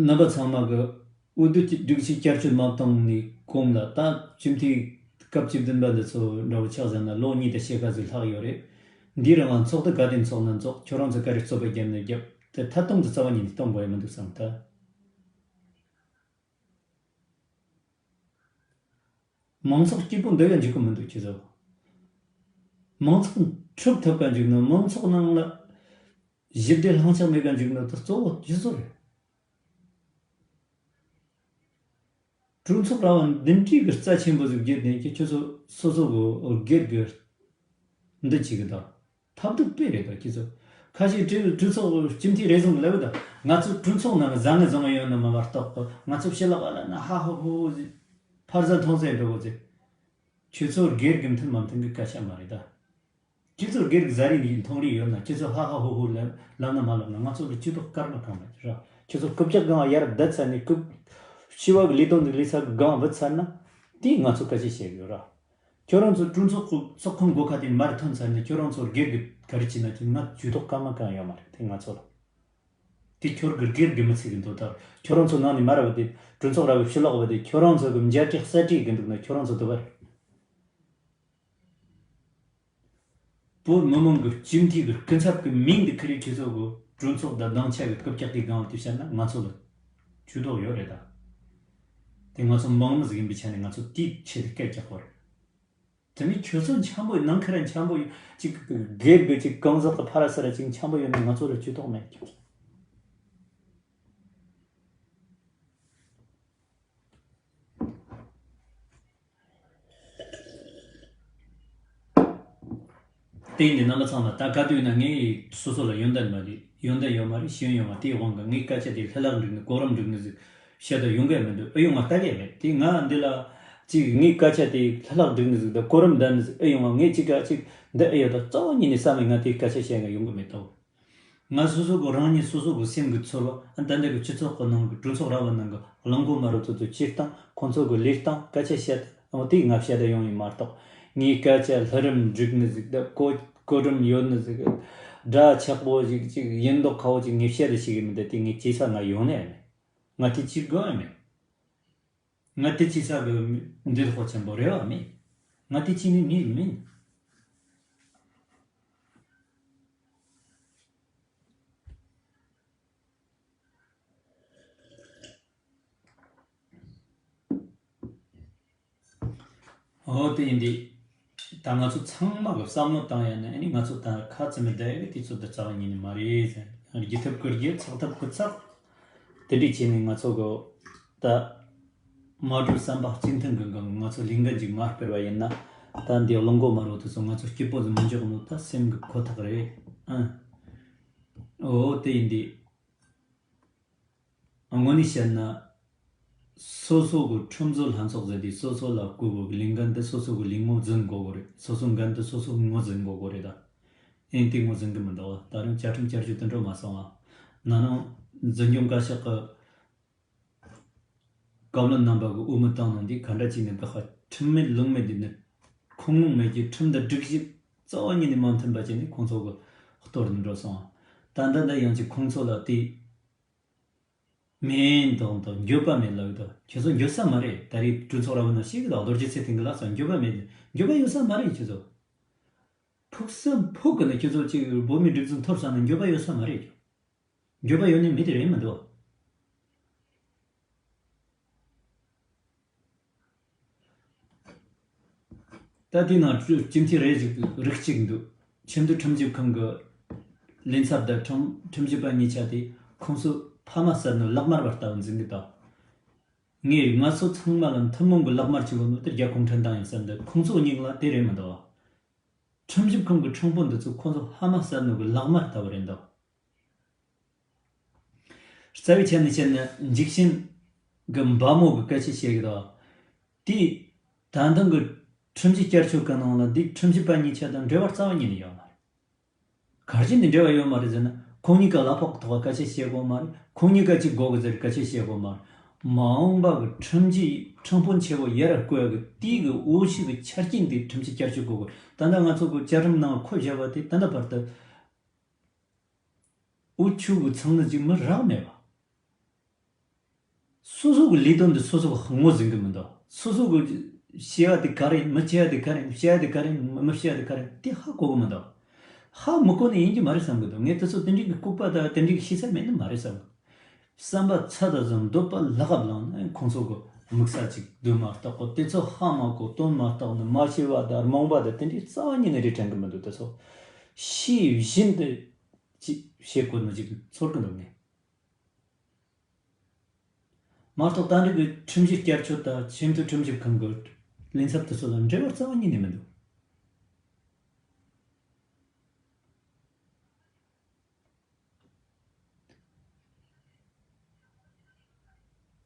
རྣམ་པ་ཚང་མ་གི་འོས་བསྡུ་སྒྲིག་གཞི་བསྐྱར་བཅོས་མ་བཏང་ནས་གོང་ལ་ད་སྤྱི་འཐུས་སྐབས་བཅུ་བདུན་པ་འདི་ཚོ་འདྲ་བོ་ཆགས་ཟིན་ན་ལོ་གཉིས་དང་ཕྱེད་ཀ་ཟིག་ལྷག་ཡོད་རེད། འདིའི་རིང་ལ་ཚོགས་འདུ་ག་དེ་འཚོགས་ན་འཚོགས། ཁྱོད་རང་ཚོ་ག་རེ་རྩོད་པ་བརྒྱབ་ན་བརྒྱབ། དེ་ཐད་གཏོང་དུ་རྩ་བ་ཉིད་ནས་གཏོང་དགོས་ཡ་མི་འདུག་བསམ་ད། མང་ཚོགས་སྐྱིད་པོ་འདོད་ཡ་འཇུག་གི་མི་འདུག་ཁྱེད་ཚོ། མང་ཚོགས་འཁྲུག་ཐུབ་ག་འཇུག་ན། མང་ཚོགས་ནང་ལ་ཞི་བདེ་ལྷིང་འཇགས་མེད་ག་འཇུག་ན་ད་གཙོ་བོ་ཁྱེད་ཚོ་རེད། གྲོས་ཚོགས་ར་བ་འདི་འདྲའི་གི་རྩ་ཆེན་པོ་ཟིག་བརྒྱུད་ནས་ཀྱི་ཁྱོད་ཚོ་སོ་སོ་གི་སྒེར་གི་འདི་བྱེད་གི་ད། ཐབས་སྡུག་དཔེ་རེད་ད་ཁྱེད་ཚོ། ཁ་ཤས་གྲོས་གྲོས་ཚོགས་སྤྱི་འཐུས་རེ་ཟུང་གིས་ལབ་ཡོད་ད། ང་ཚོ་གྲོས་ཚོགས་ནང་བཟང་ངན་བཟང་ངན་ཡོད་ན་མ་བར་ཏོག་གི། ང་ཚོ་ཕྱི་ལོགས་ལ་ན་ཧ་ཧོ་ཧོ་ཧོ་ཟེར། ཕར་ཟ་འཐུང་ཟ་འགྲོ་གོ་ཟེར། ཁྱོད་ཚོ་སྒེར་གྱི་མཐུན་མ་མཐུན་གྱི་སྐད་ཆ་མ་རེད་ད། ཁྱོད་ཚོ་སྒེར་གྱི་ཟ་རིན་གྱི་མཐོང་རིན་ཡོད་ན། ཁྱོད་ཚོ་ཧ་ཧ་ཧོ་ཧོ་ལབ་ལབ་ན་མ་ལབ་ན། ང་ཚོ་ལ་ཇུས་གཏོགས་སྐར་མ་གང་མེད་ར། ཁྱོད་ཚོ་རྐུབ་བཀྱག་སྒང་ཡར་བསྡད་ཚར་ནས། རྐུབ་སྤྱི་བ་གི་ལས་དོན་འདི་ལས་ས་གི་སྒང་བུད་ཚར་ན། དེ་ང་ཚོ་སྐད་ཆ་བཤད་གི་ཡོད་ར། ཁྱོད་རང་ཚོ་གྲོས་ཚོགས་ཀྱི་ཚོགས་ཁང་སྒོ་ཁ་དེ་མར་ཐོན་ཚར་ནས། ཁྱོད་རང་ཚོ་སྒེར་གྱི་ག་རེ་བྱས་ན་ཁྱོད་ང་ཇུས་གཏོགས་སྐར་མ་གང་ཡོད་མ་རེད་དེ་ང་ཚོ་ལ། དེ་ཁྱོད་ཀྱི་སྒེར་གྱི་མི་ཚེ་གི་འདོད་ཐག་རེད། ཁྱོད་རང་ཚོ་ནང་ནས་མར་བུད་དེ། གྲོས་ཚོགས་ར་བའི་ཕྱི་ལོགས་བུད་དེ། ཁྱོད་རང་ཚོ་གི་མཇལ་འཕྲད་གསལ་འཕྲད་གི་འདུག་ན། ཁྱོད་རང་ཚོ་འདོད་པ་རེད། བོད་མི་མང་གི་སྤྱི་འཐུས་ཀྱི་སྐུ་ཚབ་ཀྱི་མིང་འདི་ཁི་རི་ཁྱེད་ཚོ་གི་གྲོས་ཚོགས་དང་སྡིངས་ཆ་གི་རྐུབ་བཀྱག་དེ་སྒང་དུ་བཤད་ན། ང་ཚོ་ལ་ཇུས་གཏོགས་ཡོད་རེད་ད། དེ་ང་ཚོ་མང་མི་ཟིག་ཡིན་པའི་ཆ་ནས་ང་ཚོ་དེའི་ཆེད་དུ་སྐད་རྒྱག་དགོས་རེད། དེ་ནི་ཁྱོད་ཚོ་འཆམ་པོ་ནང་ཁ་ར་འཆམ་པོ་ཅིག་སྒེར་གི་ཅིག་གང་ཟག་གི་ཕ་ར་སི་ར་ཅིག་འཆམ་པོ་ཡོད་ན། ང་ཚོ་ལ་ཇུས་གཏོགས་མེད་ཀྱང་། དེ་ཡིན་དུས་རྣམ་པ་ཚང་མ་ད་ག་དུས་ན་ངས་སོ་སོ་ལ་ཡོན་ཏན་མ་རེད། ཡོན་ཏན་ཡོད་མ་རེད། ཤེས་ཡོན་ཡོད་མ་རེད། དེའི་དབང་གིས་ངའི་སྐད་ཆ་དེ་ལྷུ་ལག་འགྲིག་ནི་གོ་རིམ་འགྲིག་ནི་ཟིག་བཤད་དུ་ཡོང་གི་མི་འདུག། ཨེ་ཡོང་བ་ལྟ་གི་མེད། དེ་ང་འདི་ལ་ཅིག་ངའི་སྐད་ཆ་དེ་ལྷུ་ལག་འགྲིག་ནི་ཟིག་དང་གོ་རིམ་ལྡན་ནི་ཟིག་ཨེ་ཡོང་བ། ངས་ཅིག་ག་ཅིག་འདི་ཨེ་ཡོད་ད་རྩ་བ་ཉིད་ནས་བསམ་མེད། ང་དེའི་སྐད་ཆ་བཤད་ན་ཡོང་གི་མེད་དོ། ང་སོ་སོ་གི་རང་ཉིད་སོ་སོ་གི་སེམས་ཀྱི་ཚོར་བ། ཨ་ད་འདི་གི་སྤྱི་ཚོགས་ཀྱི་ནང་གི་གྲོས་ཚོགས་ར་བ་ནང་གི་གླང་གོ་དམར་པོ་ཚོ་ཚོ་སྤྱིར་བཏང་ཁོང་ཚོ་གི་ལས་སྟངས་སྐད་ཆ་བཤད་ཨ་དེ་ང་བཤད་ད་ཡོང་ཡིན་མ་གཏོགས། ངའི་སྐད་ཆ་ལྷུ་རིམ་འགྲིག་ནི་ཟིག་དང་གོ་གོ་རིམ་ཡོད་ནི་ཟིག་སྒྲ་ཆག་པོ་ཞིག་ཅིག་ཡིན་མདོག་ཁ་པོ་ཅིག་ངས་བཤད་ད་ཤེས་གི་མི་འདུག། དེ་ངས་བྱེད་ས་ང་ཡོང་ནི་ཡང་མེད། ང་དེ་བྱེད་དགོས་ཡང་མེད། ང་དེ་བྱེད་ས་གི་འདོད་ཁོ་ཆེན་པོ་རེ་བ་མེད། ང་དེ་བྱེད་ནི་མེད་མིན། འོ་དེ་ཡིན་དུས། ད་ང་ཚོ་ཚང་མ་གི་བསམ་བློ་བཏང་ཡ་ན། ཨ་ནི་ང་ཚོ་ད་ཁ་ཙི་མི་བསྡད་ཡ་གི་དུས་ཚོད་འདི་རྩ་བ་ཉིད་ནས་མ་རེད་ཟེར། རྒྱུ་ཐབས་ཀྱི་རྒྱུ། ཚགས་ཐབས་ཀྱི་ཚགས། དེ་འདྲས་བྱས་ནས་ང་ཚོ་གི་ད་མ་གྲོས་བསམ་པ་གཅིག་མཐུན་གྱི་ངང་ང་ཚོ་ལས་འགན་ཅིག་མ་སྤེལ་བ་ཡིན་ན། ད་འདི་གླང་གོ་དམར་པོ་དེ་ཚོ་ང་ཚོ་སྐྱིད་པོ་ཟིག་མི་འཇོག་ནོ་ད་སེམས་ཀྱི་ཁོ་ཐག་རེད། ཨང་། འོ་དེ་ཡིན་དུས། དངོས་གནས་བཤད་ན། སོ་སོ་གི་ཁྲིམས་བཟོ་ལྷན་ཚོགས་ཟེར་དུས་སོ་སོ་ལ་བསྐོས་པའི་ལས་འགན་དེ། སོ་སོ་གི་ལས་ངོ་འཛིན་དགོས་གི་རེད། སོ་སོ་འགན་དེ་སོ་སོ་ངོས་འཛིན་དགོས་གི་རེད་ད། ཨེ་དེ་ངོས་འཛིན་གི་མི་འདུག་བ། ད་རུང་བཅའ་ཁྲིམས་བསྐྱར་བཅོས་དེ་འགྲོ་མ་སོང་བ། ན་ནིང་འཛིན་སྐྱོང་བཀའ་ཤག་གི་བཀའ་བློན་རྣམ་པ་གི་འོས་མི་བཏང་ནང་དེ་ག་འདྲ་བྱས་ནས་དགག་པ། ཁྲིམས་མེད་ལུགས་མེད་དེ་ནི། ཁུངས་ལུང་མེད་ཀྱི་ཁྲིམས་དང་སྒྲིག་གཞི་རྩ་བ་ཉིད་ནས་མ་མཐུན་པ་བྱས་ནས་ཁོང་ཚོ་གི་གཏོར་ནས་འགྲོ་སོང་བ། ད་ལྟ་འདི་ཡང་ཅིག་ཁོང་ཚོ་ལ་དེ། མེད་མདོག་མདོག་འགྱོད་པ་མེད་ལབ་ཀྱི་འདུག། ཁྱེད་ཚོ་འགྱོད་ས་མ་རེད། ད་རེས་གྲོས་ཚོགས་ར་བ་ནང་ཞིག་གི་ལ་རྡོ་རྗེ་ཚེ་བརྟན་གི་ལ་སོགས་འགྱོད་པ་མེད། འགྱོད་པ་ཡོད་ས་མ་རེད་ཁྱེད་ཚོ། ཕུགས་བསམ་ཕུགས་ཀྱི་ནས་ཁྱེད་ཚོ་གཅིག་བོད་མིའི་སྒྲིག་འཛུགས་འཐོར་ས་ནས་འགྱོད་པ་ཡོད་ས་མ་རེད། འགྱོད་པ་ཡོད་ནི་མི་དེ་རེད་མི་འདུག། ད་དེའི་ནང་སྤྱི་འཐུས་རེ་ཞིག་རིགས་གཅིག་འདུག། ཆེས་མཐོའི་ཁྲིམས་ཞིབ་ཁང་གི་ལས་ཚབ་དང་ཁྲིམས་ཁྲིམས་ཞིབ་པ་གཉིས་ཆ་དེ་ཁོང་ཚོ་ཕ་མ་བསད་ནོ་ལག་དམར་བ་ལྟ་བུ་འཛིན་གི་འདུག། ངས་ང་ཚོ་ཚང་མ་ལ་ཐུན་མོང་གི་ལག་དམར་ཆེ་བོ་ནོ་དེ་རྒྱ་གུང་ཁྲན་ཏང་ཡིན་བསམ་འདུག། ཁོང་ཚོ་གཉིས་ལ་དེ་རེད་མི་འདུག། ཁྲིམས་ཞིབ་ཁང་གི་ཁྲིམས་དཔོན་འདི་ཚོ་ཁོང་ཚོ་ཕ་མ་བསད་ནོ་གི་ལག་དམར་ལྟ་བུ་རེད་འདུག། རྩ་བའི་ཆ་ནས་བཤད་ན་འཇིགས་ཞེན་གི་འབའ་མོ་གི་སྐད་ཆ་བཤད་གི་འདུག། དེ་ད་ཐེངས་གི་ཁྲིམས་ཞིབ་བསྐྱར་བཅོས་གི་ནང་ལ་འདི་ཁྲིམས་ཞིབ་པ་གཉིས་ཆ་དང་འབྲེལ་བ་རྩ་བ་ཉིད་ནས་ཡོད་མ་རེད། ག་རེ་བྱས་ནས་འབྲེལ་བ་ཡོད་མ་རེད་ཟེར་ན། ཁོང་གཉིས་ཀ་གླ་ཕོགས་ཐོག་སྐད་ཆ་བཤད་དགོས་མ་རེད། ཁོང་གཉིས་ཀ་གཅིག་དགོས་གི་ཟེར་སྐད་ཆ་བཤད་དགོས་མ་རེད། མ་འོངས་པ་གི་ཁྲིམས་ཀྱི་ཁྲིམས་དཔོན་ཆེ་བོ་ཡར་བསྐོ་ཡ་གི་དེའི་གི་འོས་ཤོག་གི་ཆ་རྐྱེན་དེ་ཁྲིམས་ཀྱི་བསྐྱར་བཅོས་དགོས་གི། ད་ལྟ་ང་ཚོ་གི་བཅའ་ཁྲིམས་ནང་འཁོད་བཞག་པ་དེ་ད་ལྟ་བར་དུ། འུ་ཆོ་གི་ཚང་ནི་ཅིག་མི་རག་མེད་པ། སོ་སོ་གི་ལས་དོན་འདི་སོ་སོ་གི་ངོས་ཟིན་གི་མི་འདུག། སོ་སོ་གི་བྱེད་ཡ་དེ་ག་རེ་ཡིན། མི་བྱེད་ཡ་དེ་ག་རེ་ཡིན། བྱེད་ཡ་དེ་ག་རེ་ཡིན། མི་བྱེད་ཡ་དེ་ག་རེ་ཡིན། དེ་ཧ་གོ་གི་མི་འདུག། ཧ་མི་གོ་ནི་ཡིན་གྱི་མ་རེད་བསམ་གི་འདུག། ངས་དེ་ཚོ་དེ་འདྲའི་གི་ལྐུགས་པ་དང་དེ་འདྲའི་གི་ཤེས་ཚད་མེད་ནི་མ་རེད་བསམ་གི། བསམ་པ་ཚད་དང་ཟུང་འདོད་པ་ལྷག་ག་བླངས་ནས་ཁོང་ཚོ་གི་དམིགས་ས་ཅིག་བསྡུ་མ་བཏགས་གོ། དེ་ཚོ་ཧ་མ་གོ་དོན་མ་བཏགས་ནི་མ་ཤེས་པ་དང་རྨོངས་པ་དང་དེ་འདྲའི་རྩ་བ་ཉིད་ནས་རེ་དྲན་གི་མི་འདུག། དེ་ཚོ་ཤེས་བཞིན་དུ་ཅིག་བྱེད་དགོས་ནི་ཅིག་ཚོར་གི་འདུག་ངས། མ་གཏོགས་ད་རེས་ཀྱི་ཁྲིམས་ཞིབ་བསྐྱར་བཅོས་དང་ཆེས་མཐོའི་ཁྲིམས་ཞིབ་ཁང་གི་ལས་ཚབ་དེ་ཚོ་ལ་འབྲེལ་བ་རྩ་བ་ཉིད་ནས་མི་འདུག།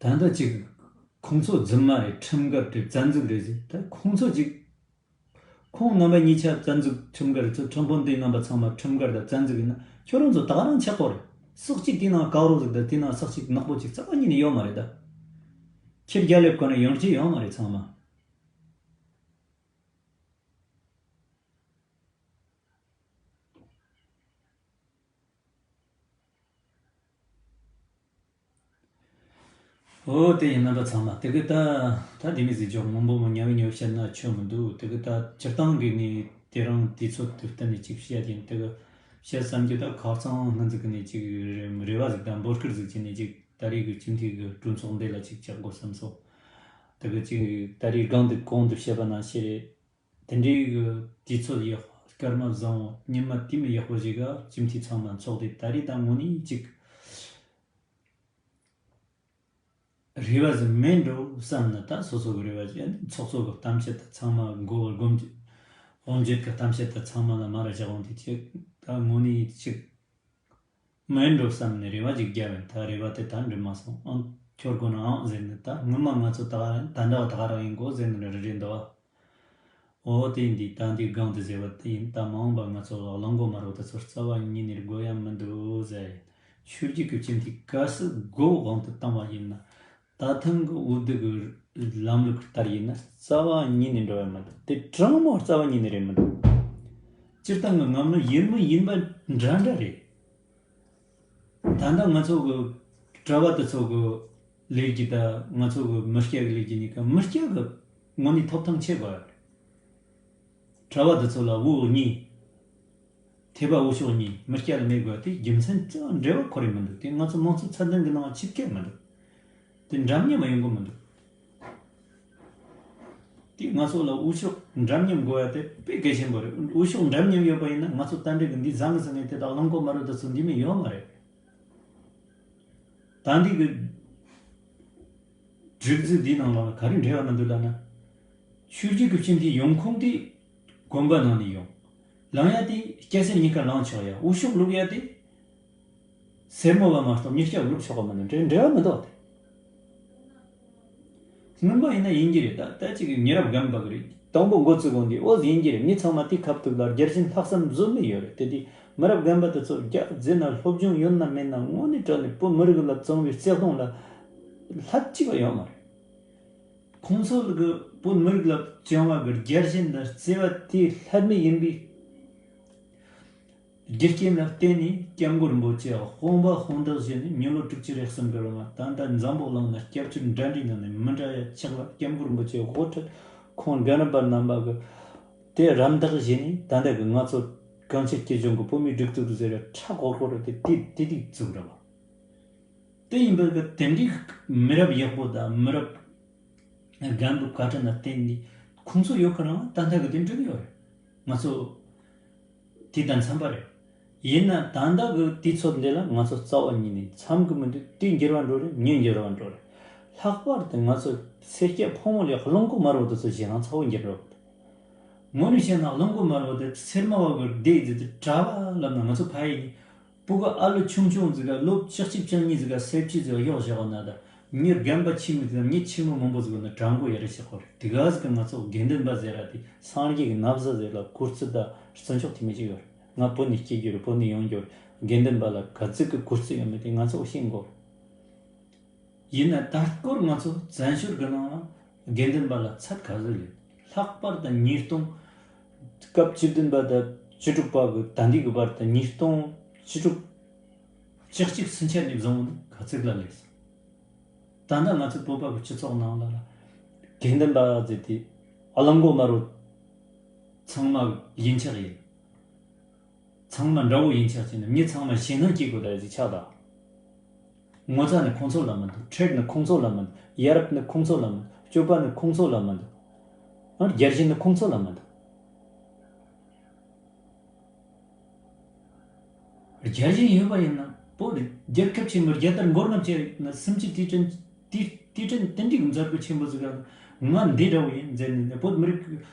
ད་ལྟ་ཅིག་ཁོང་ཚོ་རྫུན་མ་རེད། ཁྲིམས་འགལ་རེད། བཙན་འཛུལ་རེད་ཟེར། ད་ཁོང་ཚོ་ཅིག་ཁོང་རྣམ་པ་གཉིས་ཆ་བཙན་འཛུལ་ཁྲིམས་འགལ་ཚོ། ཁྲིམས་དཔོན་དེ་རྣམ་པ་ཚང་མ་ཁྲིམས་འགལ་དང་བཙན་འཛུལ་ཡིན་ན། ཁྱོད་རང་ཚོ་ད་ག་རང་ཆགས་པོ་རེད། སོག་གཅིག་དེ་ནང་དཀར་རོ་ཟིག་དང་དེ་ནང་སོག་གཅིག་ནག་པོ་གཅིག་རྩ་བ་ཉིད་ནས་ཡོད་མ་རེད་ད། ཁྱེད་རྒྱ་ལེབ་གོ་ནས་ཡོང་རྒྱུ་ཡོད་མ་རེད་ཚང་མ། ཨོ་དེ་ཡིན་ན་ད་ཚང་མ་དེ་གི་ད། ད་དེ་མི་ཟིག་ཅོག་མང་པོ་མོ་ཉབ་ཉོ་བཤད་ན་ཆོ་མི་འདུག་དེ་གི་ད་སྤྱིར་བཏང་གི་ནི་དེ་རང་དུས་ཚོད་དུ་བསྟན་ནས་ཅིག་བཤད་ཡིན། དེ་གི་བཤད་བསམ་རྒྱུ་ད་ཁ་རྩང་སྔོན་ཟིག་གི་ནས་ཅིག་རེ་བ་ཟིག་དང་འབོད་སྐུལ་ཟིག་བྱས་ནས་ཅིག་ད་རེས་གི་སྤྱི་འཐུས་གི་གྲོས་ཚོགས་འདི་ལ་ཅིག་བཅར་དགོས་བསམ་སོང་། དེ་གི་ཅིག་ད་རེས་སྒང་དུ་གོང་དུ་བཤད་པ་ནང་བཞིན་རེད། དེ་འདྲའི་གི་དུས་ཚོད་ཡག་པོ། སྐར་མ་བཟང་བོ། ཉི་མ་དུས་མི་ཡག་པོ་ཞིག་ག་སྤྱི་འཐུས་ཚང་མ་འཚོགས་ཏེ་ད་རེས་ད་དངོས་གནས་ཅིག་རེ་བ་ཟིག་མེད་འགྲོ་བསམ་ན། ད་སོ་སོ་གི་རེ་བ་ཞིག་ཚོགས་གཙོ་གི་གཏམ་བཤད་ད་ཚང་མ་མགོ་བོ་སྒོམ་གྱི་དབང་བྱེད་གི་གཏམ་བཤད་ད་ཚང་མ་ལ་མ་ར་བཞག་འོང་དེ་ཅིག་ད་དངོས་གནས་ཅིག་མེད་འགྲོ་བསམ་ནས་རེ་བ་ཅིག་བརྒྱབ་ཡིན། ད་རེ་བ་དེ་ད་འགྲུབ་མ་སོང་། ཨང་ཁྱོད་དགོས་ན་ཨང་ཟེར་ནས། ད་ངོ་མ་ང་ཚོ་ད་ག་རང་ད་འདྲ་བ་ད་ག་རང་ཡིན་གོ་ཟེར་ནས་རེ་རེ་འདུག་བ། ཨོ་དེ་འདི་ད་འདི་སྒང་དུ་ཟེར་བ་དེ་ཡིན། ད་མ་འོངས་པ་ང་ཚོ་ལ་གླང་མགོ་དམར་པོ་དེ་ཚོ་རྩ་བ་ཉིད་ནས་དགོས་ཡ་མི་འདུག་ཟེར། ཆོས་བརྒྱུད་ཀྱི་སྤྱི་འཐུས་གལ་སྲིད་མགོ་དབང་དུ་བཏང་བ་ཡིན་ན། ད་ཐེངས་ཀྱི་འོས་བསྡུ་གི་ལམ་ལུགས་ལྟར་ཡིན་ན་རྩ་བ་ཉིད་ནས་འགྲོ་ཡ་མི་འདུག་དེ་དྲང་མོ་རྩ་བ་ཉིད་ནས་རེད་མི་འདུག་སྤྱིར་བཏང་གི་ངམ་ནི་ཡིན་མི་ཡིན་པ་འདྲ་འདྲ་རེད། ད་ལྟ་ང་ཚོ་གི་གྲྭ་པ་དེ་ཚོ་གི་ལས་ཀྱི་ད་ང་ཚོ་གི་མི་སྐྱ་གི་ལས་ཀྱི་གཉིས་ཀ། མི་སྐྱ་གི་དངོས་གནས་ཐོབ་ཐང་ཆེ་བ་རེད། གྲྭ་པ་དེ་ཚོ་ལ་འོས་གཉིས། ཐེ་བ་འོས་ཤོག་གཉིས་མི་སྐྱ་ལ་མེད་དགོས་དེ་རྒྱུ་མཚན་ཅང་འབྲེལ་བ་ཁོ་རེ་མི་འདུག་དེ་ང་ཚོ་དམངས་གཙོ་ཚད་ལྡན་གྱི་ནང་ཆིབས་སྐྱེལ་མི་འདུག་དེ་འདྲ་མཉམ་ཡོང་གི་མི་འདུག་དེ་ང་ཚོ་ལ་འོས་ཤོག་འདྲ་མཉམ་དགོས་ཡ་དེ་དཔེ་གལ་ཆེན་པོ་རེད། འོས་ཤོག་འདྲ་མཉམ་ཡོད་པ་ཡིན་ན་ང་ཚོ་ད་འདྲ་གི་འདི་བཟང་གི་ཟིན་ནས་དེ་དག་གླང་མགོ་དམར་པོ་དེ་ཚོ་འདི་མི་ཡོད་མ་རེད། ད་འདི་གི་སྒྲིག་འཛུགས་འདིའི་ནང་ལ་ག་རེ་འབྲེལ་བ་མི་འདུག་ལབ་ན། ཆོས་བརྒྱུད་ཀྱི་སྤྱི་འཐུས་ཡོང་ཁུངས་དེ་དགོན་པ་ནང་ནས་ཡོང་། ལངས་ཡ་དེ་སྐྱ་སེར་གཉིས་ཀ་ལངས་ཆོག་ཡ། འོས་ཤོག་བླུག་ཡ་དེ་སེར་མོ་བ་མ་གཏོགས་མི་སྐྱ་བླུག་ཆོག་གི་མི་འདུག་འབྲེལ་འབྲེལ་བ་མི་འདུག་དེ། སྔོན་མ་ཡིན་ན་ཡིན་གྱི་རེད། ད་ལྟ་ཅིག་མི་རབས་རྒན་པ་གི་རེད། དང་པོ་འགོ་བཙུགས་གོང་དེ་འོ་ཡིན་གྱི་རེད། མི་ཚང་མ་དེ་ཁ་ཐུག་ལ་རྒྱལ་ཞེན་ལྷག་བསམ་བཟོ་མི་ཡོད་རེད། དེ་དུས་མི་རབས་རྒན་པ་དེ་ཚོ་རྒྱ་རྫས་ན་སློབ་སྦྱོང་ཡོད་ན་མེད་ན་དངོས་གནས་དྲང་ནས་བོད་མི་རིགས་ལ་བཙོང་བའི་བརྩེ་དུང་ལ་ལྷད་ཅིག་ཡོད་མ་རེད། ཁོང་ཚོ་གི་བོད་མི་རིགས་ལ་བཅངས་བ་གི་རྒྱལ་ཞེན་དང་བརྩེ་བ་དེ་ལྷད་མེད་ཡིན་པའི་རྒྱུ་རྐྱེན་ལ་བརྟེན་ནས་སྐྱབས་མགོན་རིན་པོ་ཆེ་དཔུང་པ་དཔུང་འདེགས་བྱས་ནས་མི་ལོ་དྲུག་ཅུ་རེ་གསུམ་གི་རིང་ལ་ད་ལྟ་འཛམ་བུ་གླིང་ན་སྐྱབས་བཅོལ་འདྲ་འདྲའི་ནང་ནས་མི་འདྲ་ཡ་ཆགས་ལ། སྐྱབས་མགོན་རིན་པོ་ཆེ་དབུ་ཁྲིད་ཁོང་རྒན་རབས་པ་རྣམ་པ་གི་དེ་རམ་འདེགས་བྱས་ནས་ད་ལྟ་གི་ང་ཚོ་གངས་ཅན་སྐྱིད་གཤོངས་གི་བོད་མིའི་སྒྲིག་འཛུགས་ཟེར་ཡ་ཁྲ་ཧོར་ཧོར་དེ་དེ་དེ་དེ་བཙུགས་ར་བ། དེ་ཡིན་པའི་གི་དེ་འདྲའི་མི་རབས་ཡག་པོ་དང་མི་རབས་རྒན་པོ་བཀའ་དྲིན་ལ་བརྟེན་ནས་ཁོང་ཚོ་ཡོད་ཁ་རང་ད་ལྟ་གི་དེ་འགྲིག་ཡོད་རེད། ང་ཚོ་དེ་དང་འཚམ་པ་རེད། ཡིན་ན་ད་ལྟ་གི་དུས་ཚོད་འདི་ལ་ང་ཚོ་རྩ་བ་ཉིད་ནས་འཚམ་གི་མི་འདུག་དུས་འགྱུར་བ་འགྲོ་རེད། མྱི་འགྱུར་བ་འགྲོ་རེད། ལྷག་པར་དུ་ང་ཚོ་སེར་སྐྱ་ཕོ་མོ་ལས་གླང་མགོ་དམར་པོ་དེ་ཚོ་ཞེ་སྡང་ཚ་བོ་འགྱུར་འགྲོ་གི་འདུག་དངོས་གནས་བཤད་ན་གླང་མགོ་དམར་པོ་དེ་སེར་མོ་བ་གི་སྡེ་ཟེར་དུས་གྲྭ་པ་ལབ་ན་ང་ཚོ་ཕ་ཡི་ནི། སྤུ་གུ་ཨ་ལོ་ཆུང་ཆུང་ཟིག་ག་ལོ་བཅུ་གཅིག་བཅུ་གཉིས་ཟིག་ག་སེར་བྱེས་ཟིག་ག་གཡོག་བཞག་པ་ན་ད། མྱི་རྒན་པ་ཆེན་མོ་ཟིག་ག་མྱི་ཆེན་མོ་མང་པོ་ཟིག་ག་ན་དྲང་པོ་ཡ་རེ་བྱེད་ཁོ་རེད། དེ་ག་ཟིག་ག་ང་ཚོ་དགེ་འདུན་པ་ཟེར་ར་དེ་སངས་རྒྱས་ཀྱི་ན་བཟའ་ཟེར་ལ་གུས་བརྩི་ད་བརྩི་འཇོག་དེ་མི་བྱེད་ཡོད་རེད། ང་བོད་ནས་སྐྱེས་རྒྱུ་རེད། བོད་ནས་ཡོང་རྒྱུ་རེད། དགེ་འདུན་པ་ལ་ག་ཚོད་ཀྱི་གུས་བརྩི་ཡོད་མེད་དེ་ང་ཚོ་ཤེས་དགོས་རེད། ཡིན་ན་ད་སྐོར་ང་ཚོ་བཙན་བྱོལ་གྱི་ནང་ལ་དགེ་འདུན་པ་ལ་ཚད་ག་ཚོད་ལས། ལྷག་པར་དུ་ཉིས་སྟོང་། སྐབས་བཅུ་བདུན་པ་དང་བཅུ་དྲུག་པ་གི་ད་འདི་གི་བར་དུ་ཉིས་སྟོང་བཅུ་དྲུག་བཅུ་གཅིག་ཚུན་ཆད་ནས་བཟུང་ནས་ག་ཚོད་ལ་ལས་སོང་། ད་ལྟ་ང་ཚོ་བོད་པ་གི་སྤྱི་ཚོགས་ནང་ལ་ལ་དགེ་འདུན་པ་ཟེར་དེ་གླང་མགོ་དམར་པོ་ཚང་མ་ཡིན་ཆགས་ཡིན། ཚང་མ་འདྲ་བོ་ཡིན་ཆགས་ཀྱི་ནི་མྱི་ཚང་མ་ཞེད་སྣང་སྐྱེ་དགོས་ད་ཟིག་ཆགས་ད། ངོ་ཚ་ནི་ཁོང་ཚོ་ལ་མི་འདུག་ཁྲེལ་ནི་ཁོང་ཚོ་ལ་མི་འདུག་ཡ་རབས་ནི་ཁོང་ཚོ་ལ་མི་འདུག་སྤྱོད་པ་ནི་ཁོང་ཚོ་ལ་མི་འདུག་ཨ་རྒྱལ་ཞེན་ནི་ཁོང་ཚོ་ལ་མི་འདུག་རྒྱལ་ཞེན་ཡོད་པ་ཡིན་ན་བོད་རྒྱལ་ཁབ་ཆེན་པོ་རྒྱལ་དར་མགོ་རྔམ་བྱས་ན་སུམ་ཅུ་དུས་དྲན་དུས་དུས་དྲན་དེ་འདྲའི་མཛད་སྒོ་ཆེན་པོ་ཟིག་ག་ང་འདི་འདྲ་བོ་ཡིན་མཛད་ནས་བོད་མི་རིགས་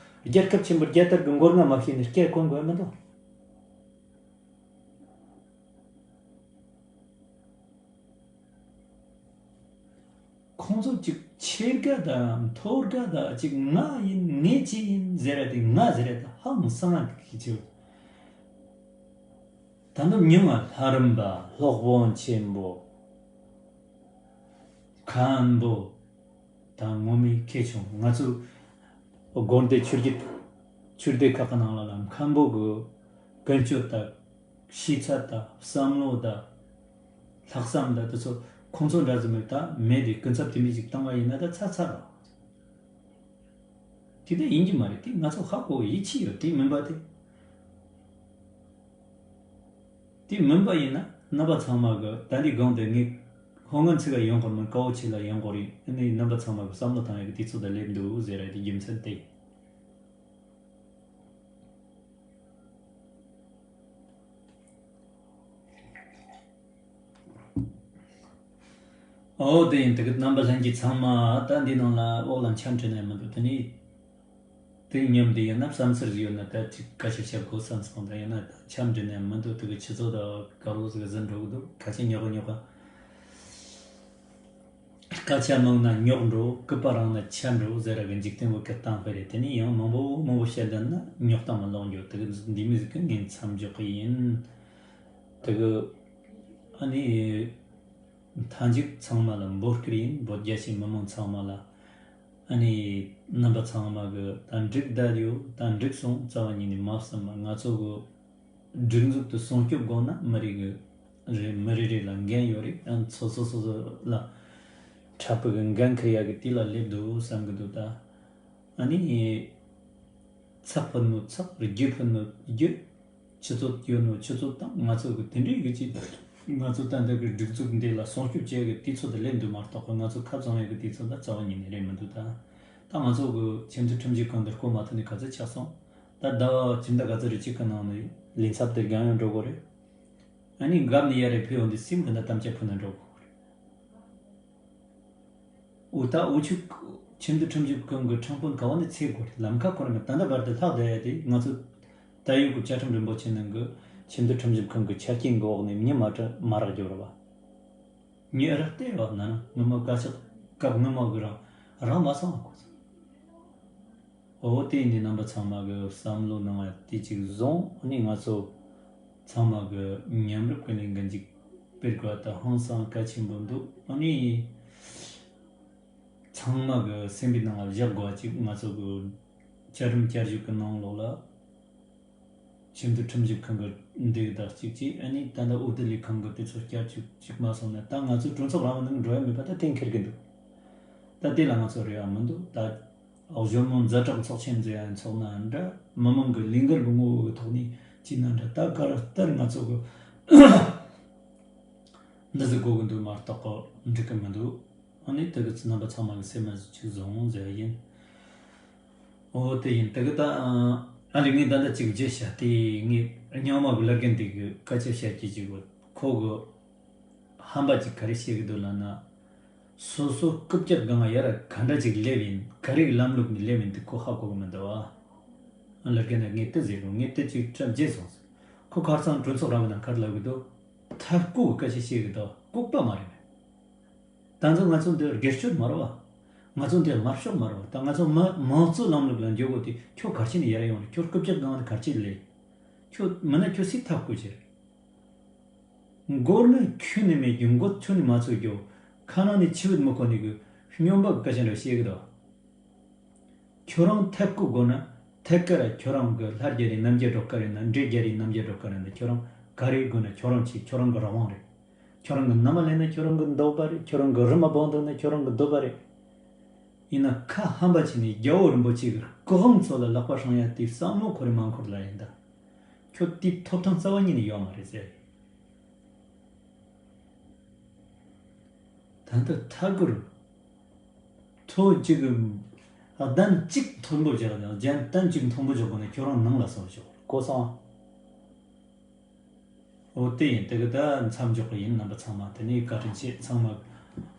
རྒྱལ་ཁབ་ཆེན་པོ་རྒྱལ་དར་གི་མགོ་རྔམ་མ་བྱས་ནས་སྐད་གོན་དགོས་མི་འདུག་ཁོང་ཚོ་ཅིག་ཆེ་དགའ་དང་མཐོ་དགའ་དང་ཅིག་ང་ཡིན་ངས་ཅི་ཡིན་ཟེར་ར་དེ་ང་ཟེར་ར་དེ་ཧང་སང་ང་གི་ཆེ། ད་ནི་མྱི་ང་ལྷ་རམས་པ་སློབ་དཔོན་ཆེན་པོ་མཁན་པོ་དང་ངོ་མས་ཁེ་བྱུང་། ང་ཚོ་དགོན་སྡེ་ཆོས་བརྒྱུད་ཆོས་སྡེ་ཁག་གི་ནང་ལ་ལ་མཁན་པོ་གི་ཀུན་སྤྱོད་དང་ཤེས་ཚད་དང་བསམ་བློ་དང་ལྷག་བསམ་དང་དེ་ཚོ་ཁོང་ཚོ་འདྲ་ཟིག་མེད། ད་མེད་དེ་ཀུན་ཚབ་དེ་མི་ཞིག་བཏང་བ་ཡིན་ན་ད་ཚར་ཚར་རོ། དེ་ད་ཡིན་གྱི་མ་རེད། དེ་ང་ཚོ་ཧ་གོ་ཡིད་ཆེས་ཡོད། དེ་མིན་པ་དེ། དེ་མིན་པ་ཡིན་ན་རྣམ་པ་ཚང་མ་གི་ད་འདི་སྒང་དེ་ངས་ཧོ་ང་ཚིག་ག་ཡོང་གོ་མིན། དཀའ་བོ་ཆེ་ལ་ཡོང་གོ་རེད། ཨ་ནི་རྣམ་པ་ཚང་མ་གི་བསམ་བློ་བཏང་ཡག་གི་དུས་ཚོད་དེ་སླེབས་འདུག་ཟེར་ར་དེ་རྒྱུ་མཚན་དེ། ཨོ་དེ་ཡིན། དེ་གི་རྣམ་པ་ལྷན་རྒྱས་ཚང་མ་ད་འདི་ནང་ལ་འོག་ལ་འཆམ་འདྲི་ནས་མི་འདུག་དེ་ནི་དེ་མཉམ་དུ་ཡིན་ན་བསམ་ཚུལ་ཟིག་ཡོད་ན་ད་ཅིག་སྐད་ཆ་བཤད་དགོས་བསམ་སོང་། ད་ཡིན་ན་ད་འཆམ་འདྲི་ནས་མི་འདུག་དེ་གི་ཆུ་ཚོད་ད་དཀར་པོ་ཟིག་ཟིན་འགྲོ་གི་འདུག་ཁ་ཆེ་ཉོག་ཉོག་སྐད་ཆ་མང་ན་ཉོག་འགྲོ། སྐུད་པ་རིང་ན་ཆད་འགྲོ་ཟེར་ར་གི་འཇིག་རྟེན་བོད་ཀྱི་གཏམ་དཔེ་རེད། དེ་ནི་ཡང་མང་པོ་མང་པོ་བཤད་བསྡད་ན་ཉོག་གཏམ་མ་ལོག་འགྱོ། དེ་གི་འདི་མི་ཟིག་གི་ངས་མཚམས་འཇོག་གི་ཡིན། དེ་གི་ཨ་ནི། མཐའ་མཇུག་ཚང་མ་ལ་འབོད་སྐུལ་ཡིན། བོད་རྒྱ་ཆེ་མི་མང་ཚང་མ་ལ། ཨ་ནི་རྣམ་པ་ཚང་མ་གི་ད་འགྲིག་བསྡད་ཡོད། ད་འགྲིག་སོང་རྩ་བ་ཉིད་ནས་མ་བསམ་པ། ང་ཚོ་གི་སྒྲིག་འཛུགས་དེ་སྲུང་སྐྱོབ་དགོས་ན་མི་རེ་གི་རེ་མི་རེ་རེ་ལ་འགན་ཡོད་རེད། ཡང་སོ་སོ་སོ་སོ་ལ་འཕྲལ་ཕུགས་གི་འགན་འཁུར་ཡག་གི་དུས་ལ་སླེབས་འདུག་བསམ་གི་འདུག་ད་ཨ་ནི། ཚགས་ཕུད་ནོ་ཚགས། རྒྱུ་ཕུད་ནོ་རྒྱུ། ཆུ་ཚོད་ཡོད་ནོ་ཆུ་ཚོད་དང་། ང་ཚོ་གི་དེ་འདྲའི་གི་ཅིག་ང་ཚོ་ད་འདི་གི་སྒྲིག་འཛུགས་འདི་ལ་སྲུང་སྐྱོབ་བྱེད་གི་དུས་ཚོད་དེ་སླེབས་འདུག་མ་གཏོགས་ང་ཚོ་ཁ་བཙུམ་ཡག་གི་དུས་ཚོད་ད་རྩ་བ་ཉིད་ནས་རེད་མི་འདུག་ད་ད་ང་ཚོ་གི་ཁྱིམ་སྡེ་ཁྲིམས་ཞིབ་ཁང་འདིར་བསྐོ་མ་ཐུབ་ནས་ག་ཚོད་ཆགས་སོང་། ད་ཟླ་བ་ཁྱིམ་ཟླ་ག་ཚོད་རེ་གཅིག་གི་ནང་ནས་ལས་ཚབ་དེ་རྒྱང་ཡང་འགྲོ་དགོས་རེད། ཨ་ནི་འགབ་ནས་ཡར་རེ་ཕུད་ཡོང་དུས་སེམས་གི་ན་དམ་བཅའ་ཕུད་ན་འགྲོ་དགོས་རེད། འོ་ད་འུ་ཆོ་ཁྱིམ་སྡེ་ཁྲིམས་ཞིབ་ཁང་གི་ཁྲིམས་དཔོན་ག་བ་ནས་ཚེ་དགོས་རེད། ལམ་ཁ་ཁོ་རང་གི་ད་ལྟ་བར་དུ་ལྷག་བསྡད་ཡ་དེ་ང་ཚོ་ད་ཡོད་གི་བཅའ་ཁྲིམས་རིན་པོ་ཆེ་ནང་གི་ཁྱིམ་སྡེ་ཁྲིམས་ཞིབ་ཁང་གི་ཆ་རྐྱེན་གི་འོག་ནས་མྱི་མ་དྲ་མ་རག་རྒྱུ་རེད་བ། མྱི་ཨ་རག་བལྟས་བ་ན་ན་ངོ་མ་དཀའ་ཆག་སྐབས་སྔོན་མ་གི་རང་རག་མ་སོང་བ་ཁོ་ཚོ། འོ་དེ་ཡིན་དུས་རྣམ་པ་ཚང་མ་གི་བསམ་བློ་གནང་བ་དེ་གཅིག་བཟུང་། ཨ་ནི་ང་ཚོ་ཚང་མ་གི་མཉམ་རུབ་ཀྱི་ལས་འགན་ཅིག་སྤེལ་དགོས་པ་ད་ཧང་སང་གལ་ཆེན་པོ་འདུག་ཨ་ནི་ཚང་མ་གི་སེམས་པའི་ནང་ལ་བཞག་དགོས་པ་ཅིག་ང་ཚོ་གི་བཅའ་ཁྲིམས་བསྐྱར་བཅོས་ཀྱི་ནང་ལོགས་ལ། ཁྱིམ་སྡེ་ཁྲིམས་ཞིབ་ཁང་གི་འདི་དག་གཅིག་གཅིག་ཨ་ནི་ད་ལྟ་འོས་བསྡུ་ལས་ཁང་གི་དེ་ཚོ་བསྐྱར་བཅོས་གཅིག་མ་སོང་ན་ད་ང་ཚོའི་གྲོས་ཚོགས་རང་ནང་འགྲོ་ཡ་མེད་པ་ད་གཏན་འཁེལ་གི་འདུག་ད་དེ་ལ་ང་ཚོ་རེ་བ་མི་འདུག་ད་གཞོན་ནུ་ཛ་དྲག་ཚོགས་ཆེན་ཟེར་ཡ་ཚོགས་ན་འདྲ། མི་མང་གི་ལས་འགུལ་གི་ངོ་བོ་གི་ཐོག་ནས་བྱས་ན་འདྲ། ད་ག་རེ་ལྟར་ང་ཚོ་གི་འདི་ཟིག་དགོས་གི་འདུག་མ་གཏོགས་གི་འགྲིག་གི་མི་འདུག་ཨ་ནི་དེ་གི་རྣམ་པ་ཚང་མ་གི་སེམས་ལ་ཅིག་བཟུང་ཟེར་ཡིན། འོ་དེ་ཡིན། དེ་གི་ད་ཨ་ལས་ངས་ད་ལྟ་ཅིག་བརྗོད་བྱ་དེ་ངས་རྙིང་མ་གི་བླ་རྒན་དེ་གི་སྐད་ཆ་བཤད་ཀྱི་ཅིག་གོ་ཁོ་གི་ཧམ་པ་ཅིག་ག་རེ་བཤད་གི་འདུག་ལབ་ན། སོ་སོ་རྐུབ་བཀྱག་སྒང་ང་ཡར་ག་འདྲ་ཅིག་སླེབས་ཡིན། ག་རེ་གི་ལམ་ལུགས་ནས་སླེབས་ཡིན་དེ་ཁོ་ཧ་གོ་གི་མི་འདུག་ཨ། བླ་རྒན་ན་ངས་དེ་ཟེར་རུང་ངས་དེ་ཅིག་བྱས་སོང་ཟེར། ཁོ་ཁར་སང་གྲོས་ཚོགས་ར་བ་ནང་ག་རེ་ལབ་གི་འདུག་ཐབས་ལྐོག་གི་སྐད་ཆ་བཤད་གི་འདུག་ལྐོག་པ་མ་རེད་པས། ད་ཚོ་ང་ཚོ་འདི་སྒེར་གཅོད་མ་རེད་བ། ང་ཚོ་འདི་དམར་ཤོག་མ་རེད་བ། ད་ང་ཚོ་མི་མང་གཙོའི་ལམ་ལུགས་ལ་འགྱོ་དགོས་དེ་ཁྱོད་ག་རེ་བྱས་ནས་ཡར་ཡོང་རེད། ཁྱོད་རྐུབ་བཀྱག་སྒང་ལ་ག་རེ་བྱས་ནས་སླེབས། ཁྱོད་མིན་ན་ཁྱོད་སུས་ཐབས་བཀོད་བྱས་རེད། མགོ་ནི་ཁྱོན་ནས་མེད་རྒྱུ་མགོ་ཁྱོན་ནས་མ་ཚོས་རྒྱུ། ཁ་ནང་ནས་ཆུ་བུད་མི་ཁོ་ནས་གི་སྨྱོན་པ་གི་སྐད་ཆ་འདྲ་བཤད་གི་འདུག་ཁྱོད་རང་ཐད་ཀོ་དགོས་ན་ཐད་ཀར་ཁྱོད་རང་གི་ལྷ་རྒྱལ་རི་རྣམ་རྒྱལ་སྒྲོལ་དཀར་རེད་ན་འདྲེ་རྒྱལ་རི་རྣམ་རྒྱལ་སྒྲོལ་དཀར་རེད་ན་ཁྱོད་རང་ག་རེ་དགོས་ན་ཁྱོད་རང་བྱེད། ཁྱོད་རང་གི་རང་དབང་རེད། ཁྱོད་རང་གི་མནའ་མ་ལེན་ན་ཁྱོད་རང་གི་འདོད་པ་རེད། ཁྱོད་རང་གི་རི་མ་སྦངས་འདུག་ན་ཁྱོད་རང་གི་འདོད་པ་རེད། ཡིན་ན་ཁ་ཧམ་པ་བྱས་ནས་རྒྱལ་བོ་རིན་པོ་ཆེ་གི་སྐུ་དབང་ཚོ་ལ་ལག་པ་བསྲིང་ཡ་དེ་བསམ་བློ་འཁོར་རེ་མ་འཁོར་ལ་ཡིན་ད། ཁྱོད་དེའི་ཐོབ་ཐང་རྩ་བ་ཉིད་ནས་ཡོད་མ་རེད་ཟེར། ད་ལྟ་ཐད་ཀར་ཐོ་གཅིག་གདན་གཅིག་མཐོན་པོ་བཞག་ནས་གཞན་གདན་གཅིག་མཐོན་པོ་བཞག་དགོས་ན་ཁྱོད་རང་ནང་ལ་སོང་ཞོག་གོ་སོང་། འོ་དེ་ཡིན། དེ་གི་ད་མཚམས་འཇོག་གི་ཡིན། རྣམ་པ་ཚང་མ་དེ་ནས་བཀའ་དྲིན་ཆེ། ཚང་མ་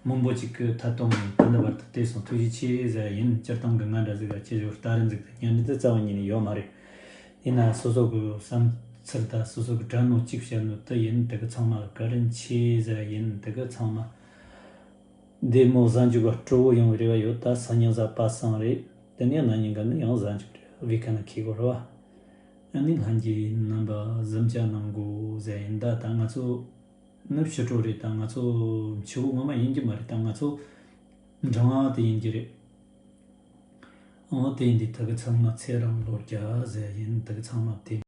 མང་པོ་ཅིག་གི་ཐད་གཏོང་ཡིན། ད་ལྟ་བར་དུ་བལྟས་སོང་། ཐུགས་རྗེ་ཆེ་ཟེར་ཡིན། སྤྱིར་བཏང་གི་ང་འདྲ་ཟིག་ལ་ཁྱེད་ཚོར་ལྟ་རིན་ཟིག་དང་ཉན་རིན་དེ་རྩ་བ་ཉིད་ནས་ཡོད་མ་རེད། ཡིན་ན་སོ་སོ་གི་བསམ་ཚུལ་དང་སོ་སོ་གི་དྲན་ནོ་གཅིག་བཤད་ནོ་དེ་ཡིན། དེ་གི་ཚང་མ་ལ་བཀའ་དྲིན་ཆེ་ཟེར་ཡིན། དེ་གི་ཚང་མ། བདེ་མོ་གཟའ་མཇུག་ག་སྤྲོ་བོ་ཡོང་བའི་རེ་བ་ཡོད། ད་སང་ཉིན་གཟའ་པ་སངས་རེད། དེ་ནས་གནངས་ཉིན་ག་ནི་ཡང་གཟའ་མཇུག་རེད། བོད་ཁ་ན་ཁེལ་གོ་རེད་བ། ཨ་ནི་ལྷན་རྒྱས་རྣམ་པ་གཟིམ་འཇག་གནང་དགོས་ཟེར་ཡིན། ད་ད་ང་ཚོ་ནི་ཕྱི་དྲོ་རེད། ད་ང་ཚོ་ཕྱི་དབུགས་ངོ་མ་ཡིན་གྱི་མ་རེད། ད་ང་ཚོ་འབྲིང་བ་དེ་ཡིན་གྱི་རེད། འོ་དེ་ཡིན་དུས་ད་གི་ཚང་མ་ཚེ་རིང་ལོ་བརྒྱ་ཟེར་ཡིན། ད་གི་ཚང་མ་དེ།